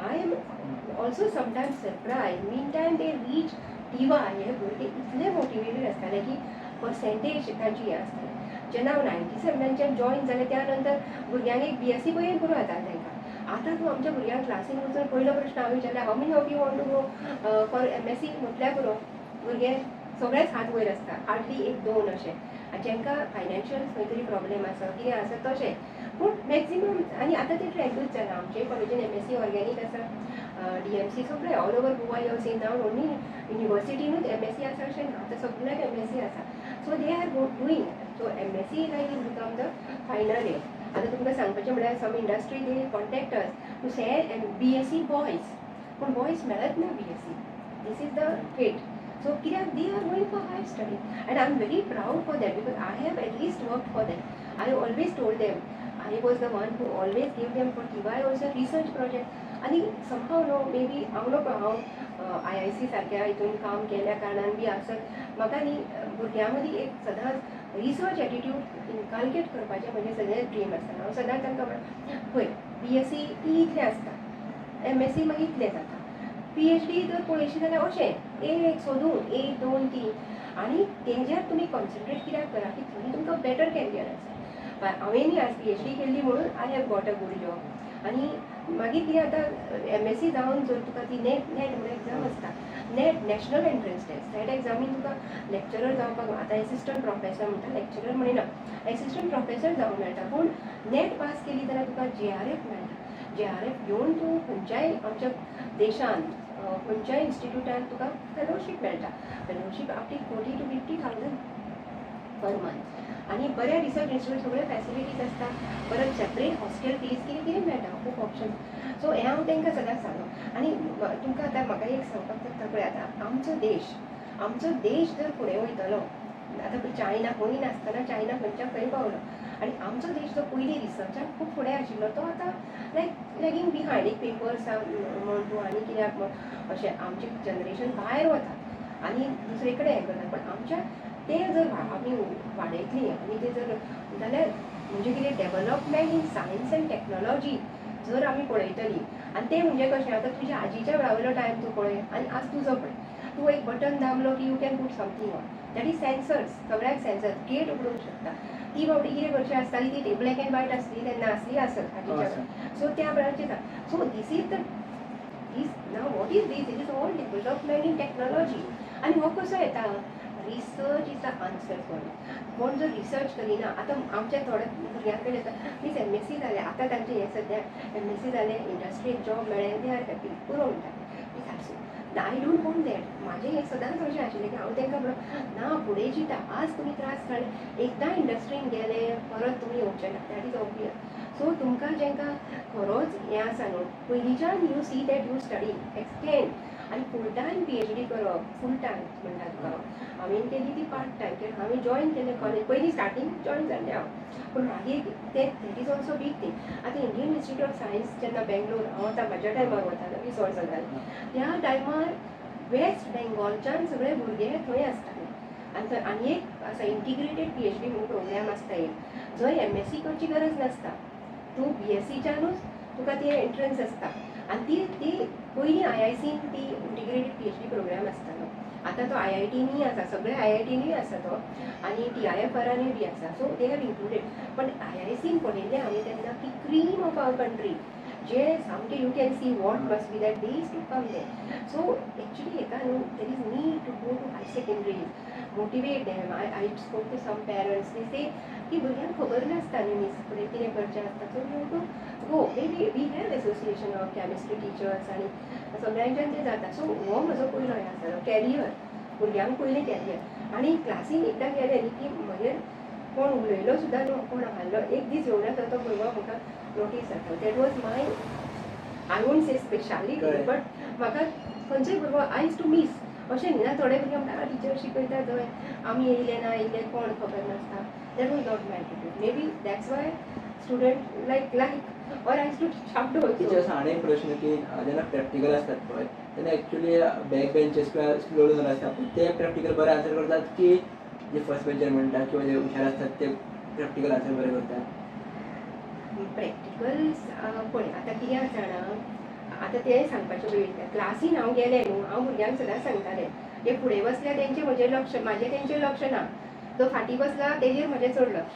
I am also sometimes surprise, mean time they reach TY हे भुरगे इतले मोटिवेटेड आसताले की पर्सेंटेज तांची हें आसतालें. जेन्ना हांव 97नाच्यान जॉयन जालें, त्या नंतर भुरग्यांक एक बीएससी पर्यंत पुरो जातालें तांकां. आतां तूं आमच्या भुरग्यांक क्लासीन वचून पयलो प्रश्न हांवें विचारलें, how many of you want to go for MSc म्हटल्यार पुरो, भुरगे सगळेच हात वयर आसता, हार्डली एक दोन अशें. आनी जांकां फायनान्शियल खंय तरी प्रॉब्लेम आसा, कितें आसा तशें, पूण मॅक्झिमम. आनी आतां ते ट्रेंडूच जाला. आमचे कॉलेजीन एमएससी ऑर्गेनीक आसा, डीएमसी, सगळे all over Goa you see now. Only युनिवर्सिटीनूच MSc आसा अशें ना, आतां सगळ्याक एमएससी आसा. So they are doing so MSc like is become the final year. आतां तुमकां सांगपाचें म्हळ्यार some industry they contact us to say BSc boys, पूण बॉयज मेळत ना BSc. This is the fate. So कित्याक they are going for higher study and I am very proud for that because I have at least work for that. I always told them, I was the one who always give them for TY also research project. आनी समहाव नो मे बी हांव न्हू, हांव आयआयसी सारक्या हितून काम केल्या कारणान बी आसत, म्हाका न्ही भुरग्यां मदीं एक सदांच रिसर्च एटिट्यूड इनकल्केट करपाचें म्हजें सदांच ड्रीम आसता. हांव सदांच तांकां म्हणटा, पळय बीएससी ती इतलें आसता, एमएससी मागीर इतलें जाता, पीएचडी जर पळयशी जाल्यार अशें एक सोदून एक दोन तीन आनी तेजेर तुमी कॉन्सन्ट्रेट कित्याक करा की थंय तुमकां बेटर कॅरियर आसा. हांवें आज पीएचडी केल्ली म्हणून I have got a good job. आनी मागीर कितें आतां एमएससी जावन जर तुका ती नेट, नेट म्हणून एग्जाम आसता, NET, national entrance test, that examine तुका लेक्चरर जावपाक, आतां एसिस्टंट प्रोफेसर म्हणटा, लेक्चरर म्हणिना, एसिस्टंट प्रोफेसर जावंक मेळटा. पूण नेट पास केली जाल्यार तुका जेआरएफ मेळटा. जेआरएफ घेवन तूं खंयच्याय आमच्या देशान खंयच्याय इन्स्टिट्यूटान तुका फेलोशीप मेळटा. Fellowship up to 40 to 50 thousand per month आनी बऱ्या रिसर्च इन्स्टिट्यूट सगळे फॅसिलिटीज आसता. परत सेपरेट हॉस्टेल फीज, कितें कितें मेळटा, खूब ऑप्शन. सो हें हांव तांकां सदांच सांगो. आनी तुमकां आतां म्हाका एक सांगपाक जाता, पळय आतां आमचो देश जर फुडें वयतलो, आतां पळय चायना खंय नासतना चायना खंयच्या खंय पावलो आनी आमचो देश जो पयलीं रिसर्चान खूब फुडें आशिल्लो तो आतां लायक लॅगींग बिहायंड. एक पेपर्स म्हण तूं आनी कित्याक म्हण अशें आमचें जनरेशन भायर वता आनी दुसरे कडेन हें करता. पण आमच्या ते जर आमी वाडयतली आमी ते जर जाल्यार म्हणजे कितें, development in science and technology जर आमी पळयतली आनी तें म्हणजे कशें, आतां तुज्या आजीच्या वेळा वयलो टायम तूं पळय आनी आज तुजो पळय. तूं एक बटन दामलो की you can put something on, that is sensors. सगळ्याक सेन्सर्स, गेट उगडूंक शकता. ती बाबडी कितें करची आसताली, ती ब्लॅक एंड व्हायट आसली तेन्ना, आसली आसत आजीच्या वेळार. सो त्या वेळार, so this is the this now what is this? It is all development in technology. आनी हो कसो येता? Research is the answer for it. कोण जर रिसर्च करिना, आतां आमच्या थोड्या भुरग्यां कडेन येता, मीस एमएससी जालें आतां तांचें, हें सद्या एमएससी जालें, इंडस्ट्रीक जॉब मेळ्ळें, they are happy, पुरो म्हणटा. मीस आसूं, I don't want that. म्हाजें हें सदांच अशें आशिल्लें की हांव तांकां म्हणून ना फुडें चिंता. आज तुमी त्रास काडले, एकदां इंडस्ट्रीन गेले परत तुमी येवचे ना, that is obvious. So तुमकां जांकां खरोच हें आसा न्हू, पयलींच्यान you see that you study extend आनी फूल टायम पीएचडी करप. फूल टायम म्हणटा तुका हांव, हांवें केली ती पार्ट टायम, कित्याक हांवें जॉयन केलें कॉलेज. पयलीं स्टार्टींग जॉयन जाल्लें हांव, पूण मागीर तें that is also big thing. आतां इंडियन इन्स्टिट्यूट ऑफ सायन्स जेन्ना बेंगलोर हांव आतां म्हाज्या टायमार वतालें, 20 वर्सां जालीं, त्या टायमार वेस्ट बेंगॉलच्यान सगळे भुरगे थंय आसताले. आनी थंय आनी एक आसा इंटिग्रेटेड पीएचडी म्हणून प्रोग्राम आसता एक, जंय एमएससी करची गरज नासता. तूं बीएससीच्यानूच तुका ती एंट्रन्स आसता. आनी ती ती पयलीं आयआयसीन ती इंटिग्रेटेड पीएचडी प्रोग्राम आसतालो. आतां तो आयआयटीनी आसा, सगळे आयआयटीनी आसा तो आनी टीआयएफआरानूय बी आसा. So they have included. पण आयआयसीन पळयल्लें हांवें तेन्ना की क्रीम ऑफ our country जे सामके, you can see what must be that they used to come there. So actually हेका न्हू, there is need to go to high secondaries, motivate them. I spoke to some parents, they say की भुरग्यांक खबर नासता न्ही मीस, फुडें कितें करचें आसता. So you to go, maybe we have association of chemistry teachers आनी सगळ्यांच्यान तें जाता. सो हो म्हजो पयलो हें आसतालो कॅरियर, भुरग्यांक पयलें कॅरियर. आनी क्लासीन एकदां गेलें न्ही की मागीर कोण उलयलो सुद्दां न्हू, कोण हाडलो एक दीस येवना, तो भुरगो म्हाका नोटीस जाता. That was my, I won't say speciality, but म्हाका खंयचोय भुरगो I use to miss अशें न्ही ना. थोडे भुरगे म्हणटा, टिचर शिकयता थंय, आमी येयले ना येयले कोण खबर नासता. That was not my attitude. Maybe that's why student like or I to shout also. Teachers, आनी एक प्रश्न की जेन्ना प्रॅक्टिकल आसतात पळय तेन्ना एक्चुली बॅक बेंचीस किंवा स्लो लर्नर आसता पळय ते प्रॅक्टिकल बरें आन्सर करतात की जे फर्स्ट बेंचर म्हणटा किंवा जे हुशार आसतात ते प्रॅक्टिकल आन्सर बरे करतात? प्रॅक्टिकल पळय आतां कितें आसा जाणा, आतां तें सांगपाचें पळय, क्लासीन हांव गेलें न्हू, हांव भुरग्यांक सदांच सांगतालें, जे फुडें बसल्या तेंचें म्हजें लक्ष, म्हाजें तेंचेर लक्ष ना. जो फाटीं बसला तेजेर म्हजें चड लक्ष.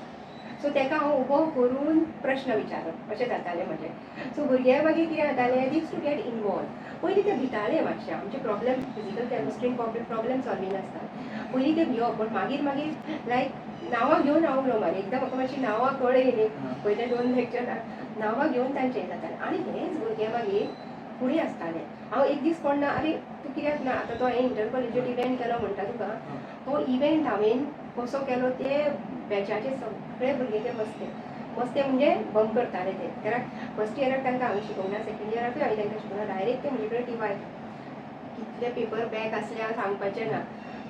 सो तेका हांव उबो करून प्रश्न विचारप अशें जातालें म्हजें. सो भुरगे मागीर कितें जातालें, they used to get involve. पयलीं ते भिताले मातशे. आमचे प्रॉब्लम फिजिकल केमिस्ट्रीन प्रॉब्लम सॉल्वींग आसता. पयलीं ते भिवप, पूण मागीर मागीर लायक नांवां घेवन हांव उलो मारी. एकदां म्हाका मातशी नांवां कळ्ळीं न्ही, पयले दोन लेक्चर नांवां घेवन तांचें हें जातालें आनी हेच भुरगे मागीर फुडें आसताले. हांव एक दीस कोण ना, अरे तूं कित्याक ना? आतां तो हांवें इंटर कॉलेजीएट इव्हेंट केलो म्हणटा तुका, तो इव्हेंट हांवें कसो केलो, ते बॅचाचे सगळे भुरगे ते मस्ते मस्ते म्हणजे बंक करताले ते, कित्याक फर्स्ट इयराक तांकां हांवें शिकोवंक ना, सेकंड इयराकूय हांवें तांकां शिकोवंक ना. डायरेक्ट ते म्हजे कडेन टिवाय. कितले पेपर बॅक आसले हांव सांगपाचें ना.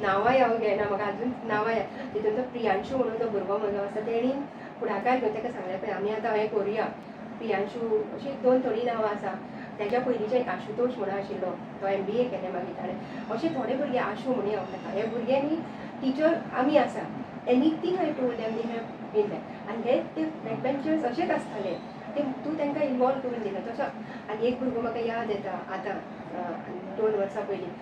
नांवांय हांव घेना, म्हाका अजून नांवां याद. तितून तो प्रियांशू म्हणून जो भुरगो म्हजो आसा, तेणी फुडाकार घेवन ताका सांगलें, पळय आमी आतां हें करुया. प्रियांशू, अशीं दोन थोडीं नांवां आसा. तेज्या पयलींचे एक आशुतोष म्हणून आशिल्लो, तो एमबीए केलें मागीर ताणें. अशे थोडे भुरगे, आशू म्हणून हांव ताका, हे भुरगे न्ही टिचर आमी आसा, anything I told them, they have been that. आनी हे ते बॅक बेंचर्स अशेच आसताले ते, तूं तांकां इनवॉल्व करून दिना तसो. आनी एक भुरगो म्हाका याद येता आतां, 2 वर्सां पयलीं.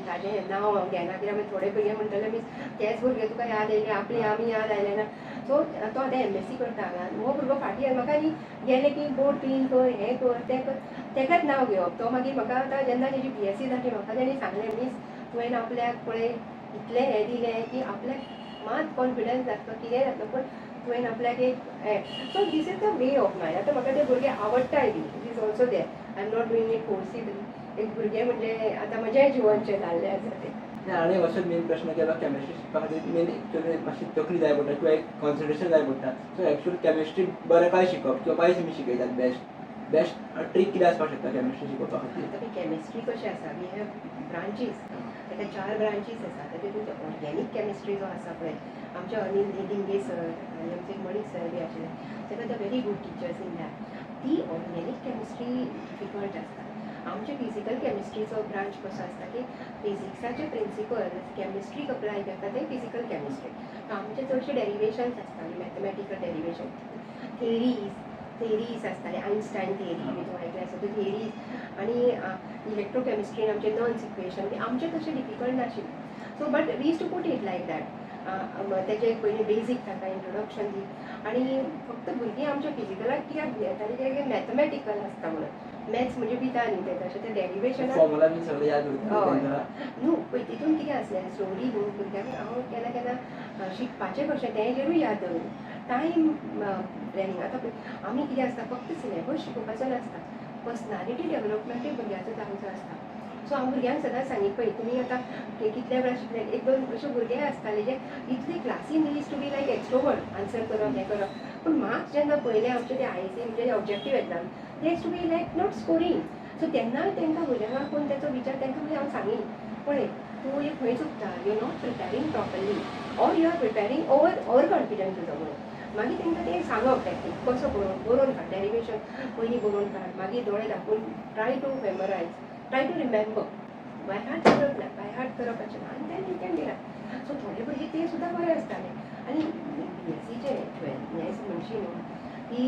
ताजें नांव हांव घेना, कित्याक मागीर थोडे भुरगे म्हणटले, मीस तेच भुरगे तुका याद आयले, आपली आमी याद आयले ना. सो तो आतां एमएससी करता हांगा. हो भुरगो फाटीं म्हाका न्ही गेले की बोर्ड क्लीन कर, हें कर, तें कर, तेकाच नांव घेवप. तो मागीर म्हाका आतां जेन्ना तेजी बीएससी जाली, म्हाका तेणी सांगलें, मीस तुवें आपल्याक पळय इतलें हें दिलें की आपल्याक मात कॉन्फिडन्स जातलो, कितेंय जातलो, पूण तुवें आपल्याक एक हें. So this is the way of mine. आतां म्हाका ते भुरगे आवडटाय बी. It is also there. I am not doing it forcibly. एक भुरगें म्हणजे आतां म्हज्याय जिवानचें जाल्लें आसा तें. ना, आनी असो मेन प्रश्न केलो, केमिस्ट्री शिकपा खातीर मेन एक्चुअली मातशी तकली जाय पडटा किंवा एक कॉन्सन्ट्रेशन जाय पडटा. सो एक्चुअली केमिस्ट्री बरें काय शिकप किंवा काय तुमी शिकयतात, बेस्ट बेस्ट ट्रीक कितें आसपाक शकता केमिस्ट्री शिकोवपा खातीर? आतां केमिस्ट्री कशें आसा, we have branches. ताका चार ब्रांचीस आसा. तातूंत ऑर्गेनीक केमिस्ट्री जो आसा पळय, आमचे अनिल दिंगे सर आनी आमचे मणीक सर बी आशिल्ले, ताका the very good teachers in that. ती ऑर्गेनीक केमिस्ट्री डिफिकल्ट आसता. आमचे फिजिकल केमिस्ट्रीचो ब्रांच कसो आसता की फिजिक्साचे प्रिंसिपल केमिस्ट्रीक अप्लाय करता, ते फिजिकल केमिस्ट्री. आमचे चडशे डेरिवेशन्स आसताले, मॅथमॅटिकल डेरिवेशन, थेरीज आसताले. आयन्स्टायन थेरी बी तूं आयकलें आसत, त्यो थेरीज. आनी इलेक्ट्रोकेमिस्ट्रीन आमचे नर्न्स्ट इक्वेशन बी आमचें तशें डिफिकल्ट नाशिल्लें. So but we used to put it like that. तेजें एक पयलीं बेजीक ताका इंट्रोडक्शन दी. आनी फक्त भुरगीं आमच्या फिजिकलाक कित्याक भियेतालीं कित्याक मॅथमॅटिकल आसता म्हणून. मॅथ्स म्हणजे भिता न्ही ते, तशें तें डेरिवेशनाक फॉर्मुला बी सगळें याद उरता हय. तेंकां. न्हू पळय, तितून कितें आसलें, स्लोली न्हू भुरग्यांक हांव केन्ना केन्ना शिकपाचें कशें तेजेरूय याद दवरलें. Time planning. आतां पळय, आमी कितें आसता, फक्त सिलेबस शिकोवपाचो नासता, पर्सनालिटी डेवलपमेंटूय भुरग्याचो जावचो आसता. सो हांव भुरग्यांक सदांच सांगी, पळय तुमी आतां कितल्या वेळार शिकले. एक दोन अशे भुरगे आसताले जे इतले क्लासीन used to be like extrovert, answer करप, हें करप, पूण मार्क्स जेन्ना पळयले आमचे ते आयएसए म्हणजे objective exam, they used to be like not scoring. So तेन्ना तांकां भुरग्यांक कोण तेचो विचार तांकां मागीर हांव सांगी, पळय तूं एक खंय चुकता, you not preparing properly or you are preparing over confident तुजो म्हणून. मागीर तांकां तें सांगप, टॅक्टीक कसो बरोवन बरोवन काड, डेरिवेशन पयलीं बरोवन काड, मागीर दोळे धांपून try to memorize, try to remember. By heart करप ना, बाय हार्ट करपाचें ना. आनी then you can derive. So थोडे भुरगे ते सुद्दां बरे आसताले. आनी बीएससीचे ट्वेल्थ हें म्हणशी न्हू की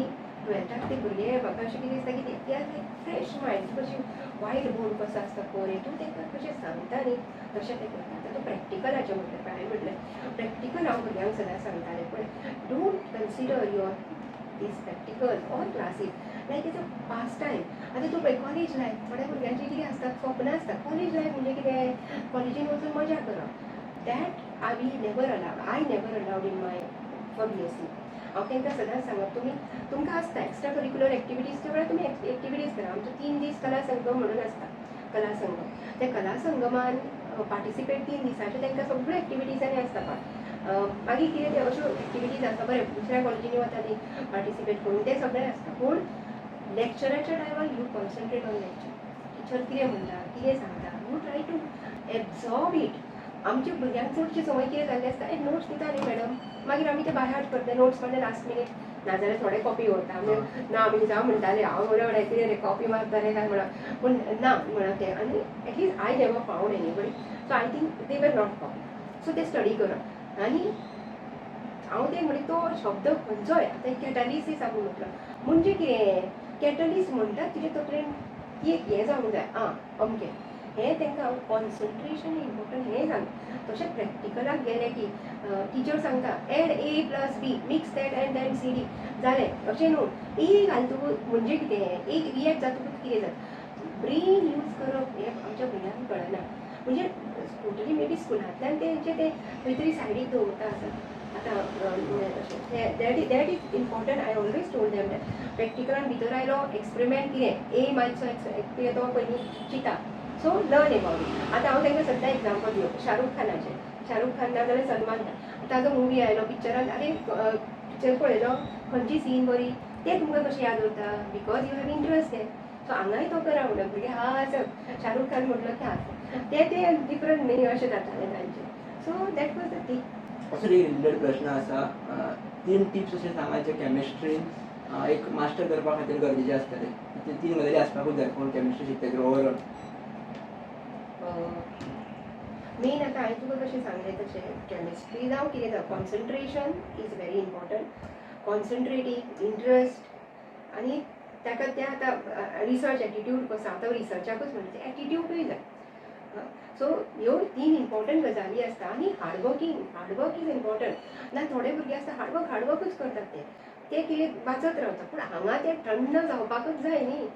ट्वेल्थाक ते भुरगे म्हाका अशें कितें दिसता की ते लायक फ्रेश मायंड. कशी वायट बोर्ड कसो आसता पळय, तूं तांकां कशें सांगता न्ही तशें तें करता. आतां तूं प्रॅक्टिकलाचें म्हटलें, हांवें म्हटलें प्रॅक्टिकल हांव भुरग्यांक सदांच सांगतालें, पळय, don't consider your these practical or classes like it's a pastime. आतां तूं पळय, कॉलेज लायफ थोड्या भुरग्यांची कितें आसता, स्वप्नां आसता. कॉलेज लायफ म्हणजे कितें, कॉलेजीन वचून मजा करप. That I we never allowed, I never allowed in my for BSc. हांव तांकां सदांच सांगप, तुमी तुमकां आसता एक्स्ट्रा करिक्युलर एक्टिविटीज, त्या वेळार तुमी एक्टिविटीज करा. आमचो 3 दीस कला संगम म्हणून आसता, कला संगम. त्या कला संगमान पार्टिसिपेट 3 दिसांच्यो तांकां सगळ्यो एक्टिविटीजांनी आसता पार्ट. मागीर कितें ते अश्यो एक्टिविटीज आसता, बरें दुसऱ्या कॉलेजींनी वता न्ही पार्टिसिपेट करून, तें सगळें आसता. पूण लेक्चराच्या टायमार you concentrate on lecture. Teacher कितें म्हणटा, कितें सांगता, you try to absorb it. आमच्या भुरग्यांक चडशी संवय कितें जाल्ली आसता, ए नोट्स दिता न्ही मॅडम, मागीर आमी ते बाय हार्ट करता नोट्स, मागीर लास्ट मिनीट नाजाल्यार थोडे कॉपी व्हरता आमी. ना, आमी जावं म्हणटाले, हांव बरें बरें कितें रे कॉपी मारता रे काय म्हणा, पूण ना म्हणप तें. आनी at least I never found anybody, so I think they were not copy. So ते स्टडी करप. आनी हांव तें म्हणजे तो शब्द खंयचोय, आतां कॅटलिसीस आमी म्हटलो म्हणजे कितें, कॅटलिस्ट म्हणटात तुजे तकलेन ती एक हें जावंक जाय. आं, अमकें हें तांकां हांव कॉन्सन्ट्रेशन इम्पॉर्टंट हें सांगता. तशें प्रॅक्टिकलाक गेलें की टिचर सांगता, add A plus B, mix that and then C D जालें, अशें न्हू. ए घालतकूच म्हणजे कितें, ए रिएक्ट जातकूच कितें जाता, ब्रेन यूज करप हें आमच्या भुरग्यांक कळना. म्हणजे टोटली मे बी स्कुलांतल्यान तेंचे ते खंय तरी सायडीक दवरता आसत. आतां अशें that is important. I always told them that प्रॅक्टिकलान भितर आयलो, एक्सपेरिमेंट कितें, ए मातसो कितें तो पयलीं चिंता. So learn about it. आतां हांव तांकां सद्दां एग्जाम्पल दिवप शाहरुख खानाचें. शाहरुख खान ना जाल्यार सलमान खान, ताजो मुवी आयलो पिक्चरान, आरे पिक्चर पळयलो, खंयची सीन बरी, तें तुमकां कशें याद उरता? Because you have interest तें. सो हांगाय तो करा म्हणटा, भुरगे हा आसत शाहरुख खान म्हटलो की आसा ते ते डिफरंट न्ही, अशें जातालें तांचें. So that was the thing. असो एक रिलेटेड प्रश्न आसा, तीन टिप्स अशें सांगा जे केमिस्ट्रीन एक मास्टर करपा खातीर गरजेचे आसतले. ते तीन गजाली आसपाकूच जाय कोण केमिस्ट्री शिकता तर ओवरऑल. मेन आतां हांवें तुका कशें सांगलें तशें, केमिस्ट्री जावं कितें जावं, concentration is very important. Concentrating, interest आनी ताका त्या आतां रिसर्च एटिट्यूड कसो, आतां रिसर्चाकूच म्हणटा, एटिट्यूडूय जाय. सो ह्यो तीन इम्पॉर्टंट गजाली आसता. आनी hardworking, hardwork is important. ना, थोडे भुरगे आसता हार्डवर्क हार्डवर्कूच करतात, ते ते कितें वाचत रावता, पूण हांगा ते थंड जावपाकूच जाय न्ही.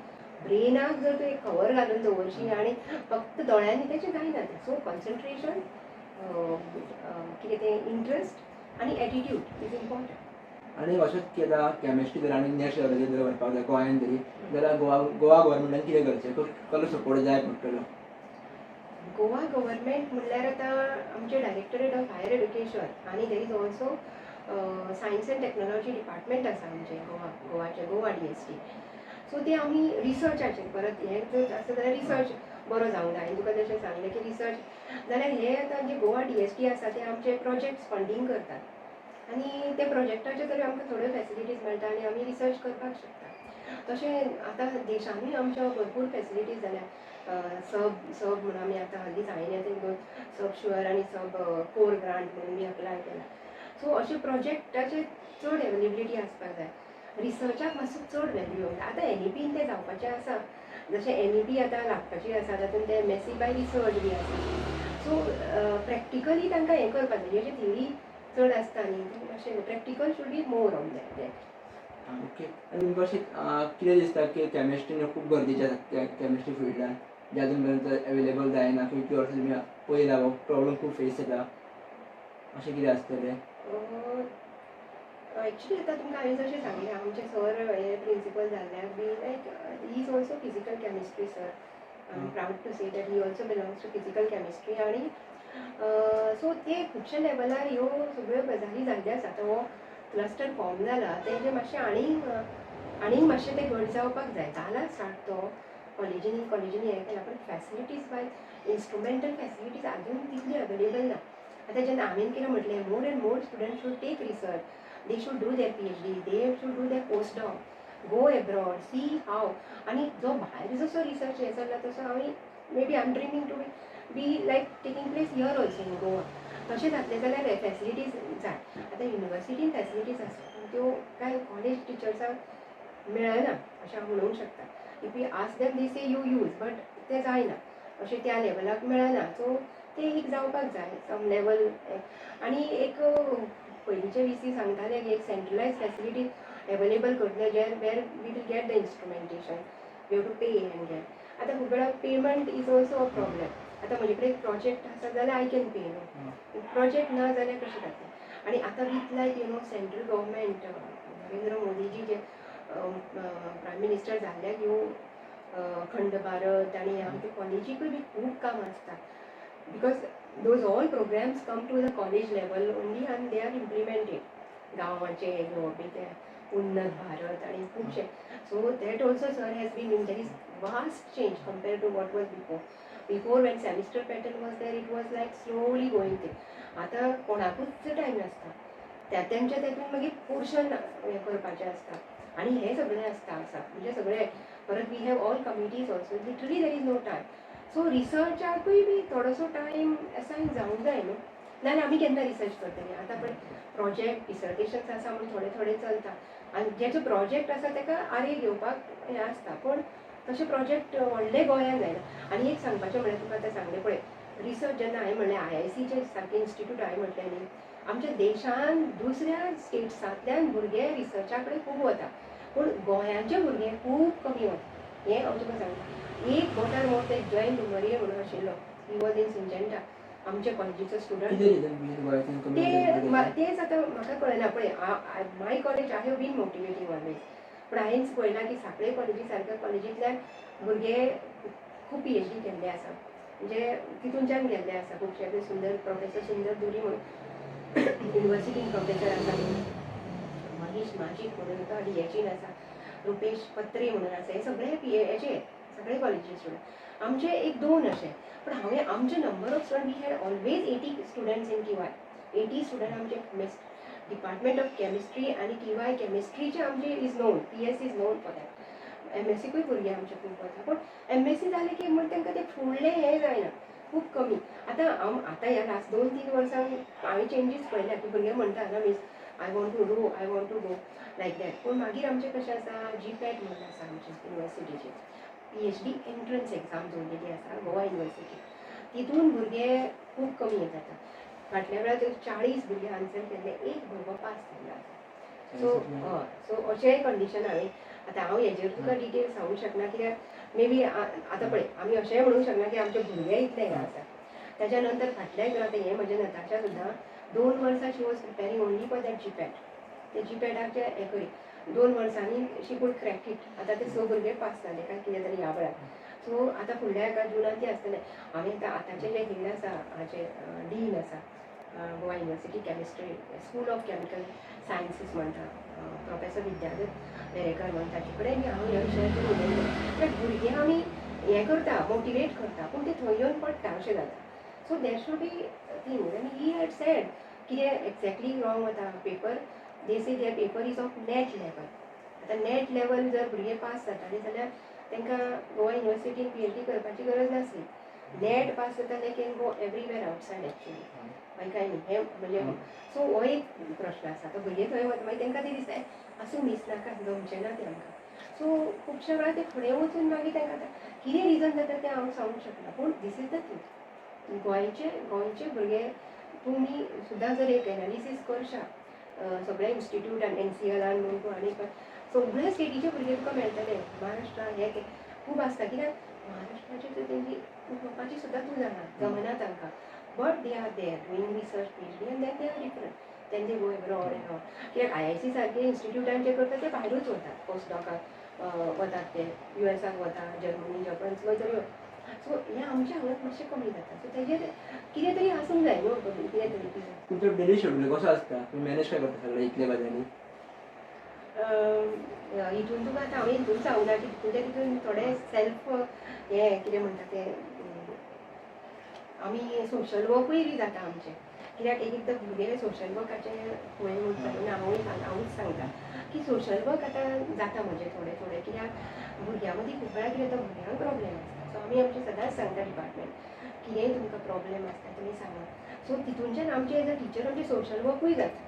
ब्रेनाक जर तूं एक कवर घालून दवरशी आनी फक्त दोळ्यांनी, तेचें जायना तें. सो कॉन्सन्ट्रेशन, कितें तें, इंट्रस्ट आनी एटिट्यूड is important. आनी अशेंच की आतां केमिस्ट्री जर आनी नेक्स्ट लेवलाचेर जर व्हरपाक जाय गोंयान तरी जाल्यार गोवा गोवा गव्हर्मेंटान कितें करचें, कसलो सपोर्ट जाय पडटलो? गोवा गव्हर्मेंट म्हणल्यार आतां आमचें डायरेक्टरेट ऑफ हायर एड्युकेशन आनी there is also science and technology department आसा आमचें गोवाचें, गोवा DST. सो ते आमी रिसर्चाचेर परत हें जर आसा जाल्यार रिसर्च बरो जावंक जाय. हांवें तुका जशें सांगलें की रिसर्च जाल्यार हे आतां जे गोवा DST आसा ते आमचे प्रोजेक्ट्स फंडींग करतात आनी ते प्रोजेक्टाचे तरी आमकां थोड्यो फॅसिलिटीज मेळटा आनी आमी रिसर्च करपाक शकता. तशें आतां देशानूय आमच्या भरपूर फॅसिलिटीज जाल्या. सब सब म्हणून आमी आतां हालींच हांवें आतां दोन सब शुअर आनी सब कोर ग्रांट म्हणून बी अप्लाय केला. सो अशे प्रोजेक्टाचे चड एवेलेबिलिटी आसपाक जाय. रिसर्चाक मातसो चड व्हॅल्यू येवंक जाय. आतां NEP तें जावपाचें आसा, जशें NEP आतां लागपाची आसा, तातूंत तें MSc bye research बी आसा. सो प्रॅक्टिकली तांकां हें करपाक जाय, जशें थियरी चड आसता न्ही, तें मातशें practical should be more on that. Okay, आनी तुमकां अशें कितें दिसता की केमिस्ट्रीन खूब गरजेचें आसा, केमिस्ट्री फिल्डान जे अजून पर्यंत एवेलेबल जायना, कितली वर्सां तुमी पळयला प्रॉब्लम खूब फेस जाता, अशें कितें आसतलें? एक्चुली आतां तुमकां हांवें जशें सांगलें, आमचे सर हे प्रिंसिपल जाल्ल्याक बी like he is also physical chemistry sir. I am proud to say that he also belongs to physical chemistry. आनी सो ते खुबशे लेवलार ह्यो सगळ्यो गजाली जाल्ल्यो आसा. आतां हो क्लस्टर फॉर्म जाला, तेजें मातशें आनीक आनीक मातशें तें घट जावपाक जाय. जाला स्टार्ट तो कॉलेजींनी कॉलेजींनी हें केलां, पण फॅसिलिटीज वायज इन्स्ट्रुमेंटल फॅसिलिटीज अजून तितली अवेलेबल ना. आतां जेन्ना हांवें कितें म्हटलें, more and more student should take research, they should do their PhD, they should do their post doc, go abroad, see how. आनी जो भायर जसो रिसर्च हें चल्ला तसो हांवें maybe I am dreaming to be like taking place here also in Goa. तशें जातलें जाल्यार फॅसिलिटीज जाय. आतां युनिवर्सिटीन फॅसिलिटीज आसा, पूण त्यो कांय कॉलेज टिचर्सांक मेळना अशें हांव म्हणूंक शकता. If you ask them, they say you use, but तें जायना, अशें त्या लेवलाक मेळना. सो तें एक जावपाक जाय सम लेवल. आनी एक पयलींचे VC सांगताले की एक सेंट्रलायज फॅसिलिटी एवेलेबल करतले, जे where we will get the instrumentation, we have to pay and get. आतां खूब वेळा payment is also a problem. आतां म्हजे कडेन एक प्रोजेक्ट आसा जाल्यार I can pay न्हू, प्रोजेक्ट ना जाल्यार कशें जातलें? आनी आतां with like central government, Narendra Modiji J prime minister जाल्ल्याक ह्यो अखंड भारत आनी आमच्या कॉलेजीकूय बी खूब काम आसता, because those all programs come to the college level only and they are implemented. गांवाचे हे घेवप बी ते उन्नत भारत आनी खुबशे. So that also sir has been in, there is vast change compare to what was before. Before when semester pattern was there, it was like slowly going ते. आतां कोणाकूच टायम नासता, त्या तेंच्या तेतून मागीर पोर्शन हें करपाचें आसता आनी हें सगळें आसता आसा म्हणजे सगळें. परत we have all committees also, literally there is no time. So रिसर्चाकूय बी थोडोसो टायम असायन जावंक जाय न्हू, नाजाल्यार आमी केन्ना रिसर्च करतली? आतां पळय प्रोजेक्ट डिसर्टेशन्स आसा म्हणून थोडे थोडे चलता आनी जेचो प्रोजेक्ट आसा ताका आरे घेवपाक हें आसता, पूण तशें प्रोजेक्ट व्हडले गोंयांत जायना. आनी एक सांगपाचें म्हणल्यार तुका आतां सांगलें पळय रिसर्च, जेन्ना हांवें म्हणलें IICचे सारकें इन्स्टिट्यूट हांवें म्हटलें न्ही, आमच्या देशान दुसऱ्या स्टेट्सांतल्यान भुरगे रिसर्चा कडेन खूब वता, पूण गोंयांचे भुरगे खूब कमी वता. हें हांव तुका सांगता. एक बोटार मोडटा, एक जयंत डुंगरिये म्हणून आशिल्लो, he was in Syngenta, आमच्या कॉलेजीचो स्टुडंट. कितें रिजन गोंयांतल्यान कमी ते वता? तेच आतां म्हाका कळना. पळय, my college I have been motivating always, पूण हांवें पळयलां की सांखळे कॉलेजी सारक्या कॉलेजींतल्यान भुरगे खूब PhD केल्ले आसा, म्हणजे तितूनच्यान गेल्ले आसा खुबशे. सुंदर, प्रोफेसर सुंदर दुरी म्हणून युनिवर्सिटीन प्रोफेसर आसा, महेश माजीक म्हणून तो DHN आसा, रुपेश पत्रे म्हणून आसा, हे सगळे पी हेचे सगळे कॉलेजीचे स्टुडंट. आमचे एक दोन अशे, पूण हांवें आमचे number of student, we had always 80 students in TY, 80 student आमचे डिपार्टमेंट ऑफ केमिस्ट्री आनी TY केमिस्ट्रीचे आमचे is known, PS is known for that. MSCकूय भुरगे आमचे खूब वता, पूण MSc जालें की म्हण तांकां तें फुडलें हें जायना, खूब कमी. आतां हांव आतां ह्या लास्ट 2-3 वर्सांक हांवें चेंजीस पळयल्या की भुरगे म्हणटा ना, miss I want to do, I want to go like that. पूण मागीर आमचें कशें आसा, GPAT म्हणून आसा आमचे युनिवर्सिटीची PhD entrance exam दवरलेली आसा गोवा युनिवर्सिटी, तितून भुरगे खूब कमी येतात. आतां फाटल्या वेळार तर 40 भुरगे आन्सर केल्ले, एक भुरगो पास जाल्लो आसा. सो हय, सो अशेंय कंडिशन हांवें आतां हांव हेजेर तुका डिटेल सांगूंक शकना, कित्याक मे बी आतां पळय आमी अशेंय म्हणूंक शकना की आमचे भुरगे इतले हे आसा. ताच्या नंतर फाटल्या एक आतां हें म्हजें नताशा सुद्दां 2 वर्सां she was preparing only for that GPAT. ते जीपॅटाचे हें करी 2 वर्सांनी शी could crack it. आतां ते स भुरगे पास जाले काय कितें जालें ह्या वेळार. सो आतां फुडल्या हेका जुनान ती आसतलें. आमी आतां आतांचे जे हेड आसा, हाचे डीन आसा, Goa University Chemistry, School of Chemical Sciences म्हणटा, प्रोफेसर विद्याधर वेरेकर म्हणून, ताचे कडेन बी हांव ह्या विशयाचेर उलयलें. कित्याक भुरगे आमी हें करता, मोटिवेट करता, पूण ते थंय येवन पडटा अशें जाता. So there should be thing आनी he had said कितें एक्झॅक्टली रॉंग वता paper. They say their paper is of NET level. आतां नॅट लेवल जर भुरगे पास जाताले जाल्यार तांकां गोवा युनिवर्सिटीन पीएचडी करपाची गरज नासली. नॅट पास जाता, can go everywhere outside actually. मागीर कांय न्ही हें म्हणजे. सो हो एक प्रश्न आसा. आतां भुरगे थंय वता, मागीर तांकां तें दिसता, आसूं, मिस नाका, जमचें ना तें आमकां. सो खुबश्या वेळार ते फुडें वचून मागीर तांकां आतां कितें रिजन जाता तें हांव सांगूंक शकना, पूण this is the truth. गोंयचे भुरगे तुमी सुद्दां जर एक एनालिसीस करशा सगळ्या इन्स्टिट्यूटान, एनसीएलान म्हूण तूं आनी सगळ्या स्टेटीचे भुरगे तुका मेळटले. महाराष्ट्रा हे ते खूब आसता, कित्याक महाराष्ट्राचे तर तेंची उलोवपाची सुद्दां तूं जाणा जमना तांकां, but they are there doing research, PhD, and then they are different, then they go abroad and all. कित्याक आयआयसी सारके इन्स्टिट्यूटान जे करता ते भायरूच वतात, पोस्ट डॉकाक वतात, ते युएसाक वता, जर्मनी, जपान, खंय तरी. सो हें आमच्या हांगा मातशें कमी जाता. सो तेजेर कितें तरी आसूंक जाय न्हू, कितें तरी कितें. तुमचो डेली शेड्यूल कसो आसता? तुमी मॅनेज काय करता सगळें इतले गजाली? हितून तुका आतां हांवें हितून सांगूना की तितून तितून थोडे सेल्फ हें कितें म्हणटा तें, आमी सोशल वर्कूय बी जाता आमचें. कित्याक एक एकदां भुरगे सोशल वर्काचें फुडें वयता म्हणून हांवूच सांगता की सोशल वर्क आतां जाता म्हजें थोडें थोडें. कित्याक भुरग्यां मदीं खूब वेळार कितें जाता, भुरग्यांक प्रॉब्लेम आसता. सो आमी आमचें सदांच सांगता डिपार्टमेंट, कितेंय तुमकां प्रॉब्लेम आसता तुमी सांगा. सो तितूनच्यान आमचे एज अ टिचर आमचें सोशल वर्कूय जाता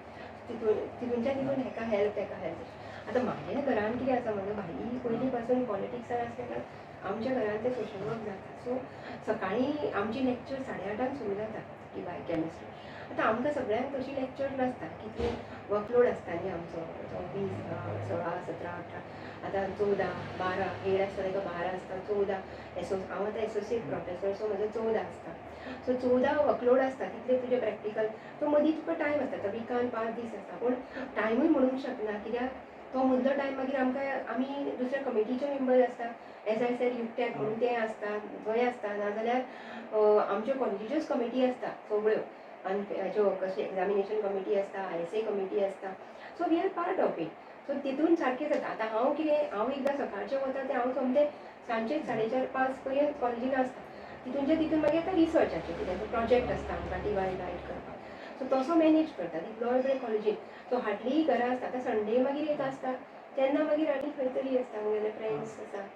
तितून. तितूनच्यान तितून हेका हेल्प, तेका हेल्प. आतां म्हाज्या घरान कितें आसा, म्हजो भाई पयलीं पासून पॉलिटिक्सान आसल्या कारणान आमच्या घरान तें सोशल वर्क जाता. सो सकाळीं आमची लेक्चर 8:30 सुरू जाता की बाय केमिस्ट्री. आतां आमकां सगळ्यांक तशी लेक्चर नासता, कितले वर्कलोड आसता न्ही आमचो, तो 20, 16, 17, 18, आतां 14, 12 हेड आसता ताका 12 आसता, 14 एसो. हांव आतां एसोसिएट प्रोफेसर, सो म्हजो 14 आसता. सो 14 वर्कलोड आसता, तितले तुजे प्रॅक्टिकल. सो मदीं तुका टायम आसता, तो विकान 5 दीस आसता, पूण टायमूय म्हणूंक शकना, कित्याक तो मदलो टायम मागीर आमकां आमी दुसऱ्या कमिटीचे मेंबर आसता. एज I said, युक्टॅक म्हणून तें आसता, थंय आसता, नाजाल्यार आमच्यो कॉलेजीच्योच कमिटी आसता सगळ्यो, आनी हेच्यो कशें एग्जामिनेशन कमिटी आसता, आयएसए कमिटी आसता. So we are part of it. So तितून सारकें जाता. आतां हांव कितें, हांव एकदां सकाळचें वता तें हांव सोमतें सांजचें 4:30, 5 पर्यंत कॉलेजीन आसता. तितूनच्या तितून मागीर आतां रिसर्चाचें कितें प्रोजेक्ट आसता आमकां टिवाय गायड करपाक. सो तसो मॅनेज करता तितलो वेळ कॉलेजीन. सो हार्डली घरा आसता. आतां संडे मागीर एक आसता, तेन्ना मागीर आनी खंय तरी आसता, म्हगेले फ्रेंड्स आसा.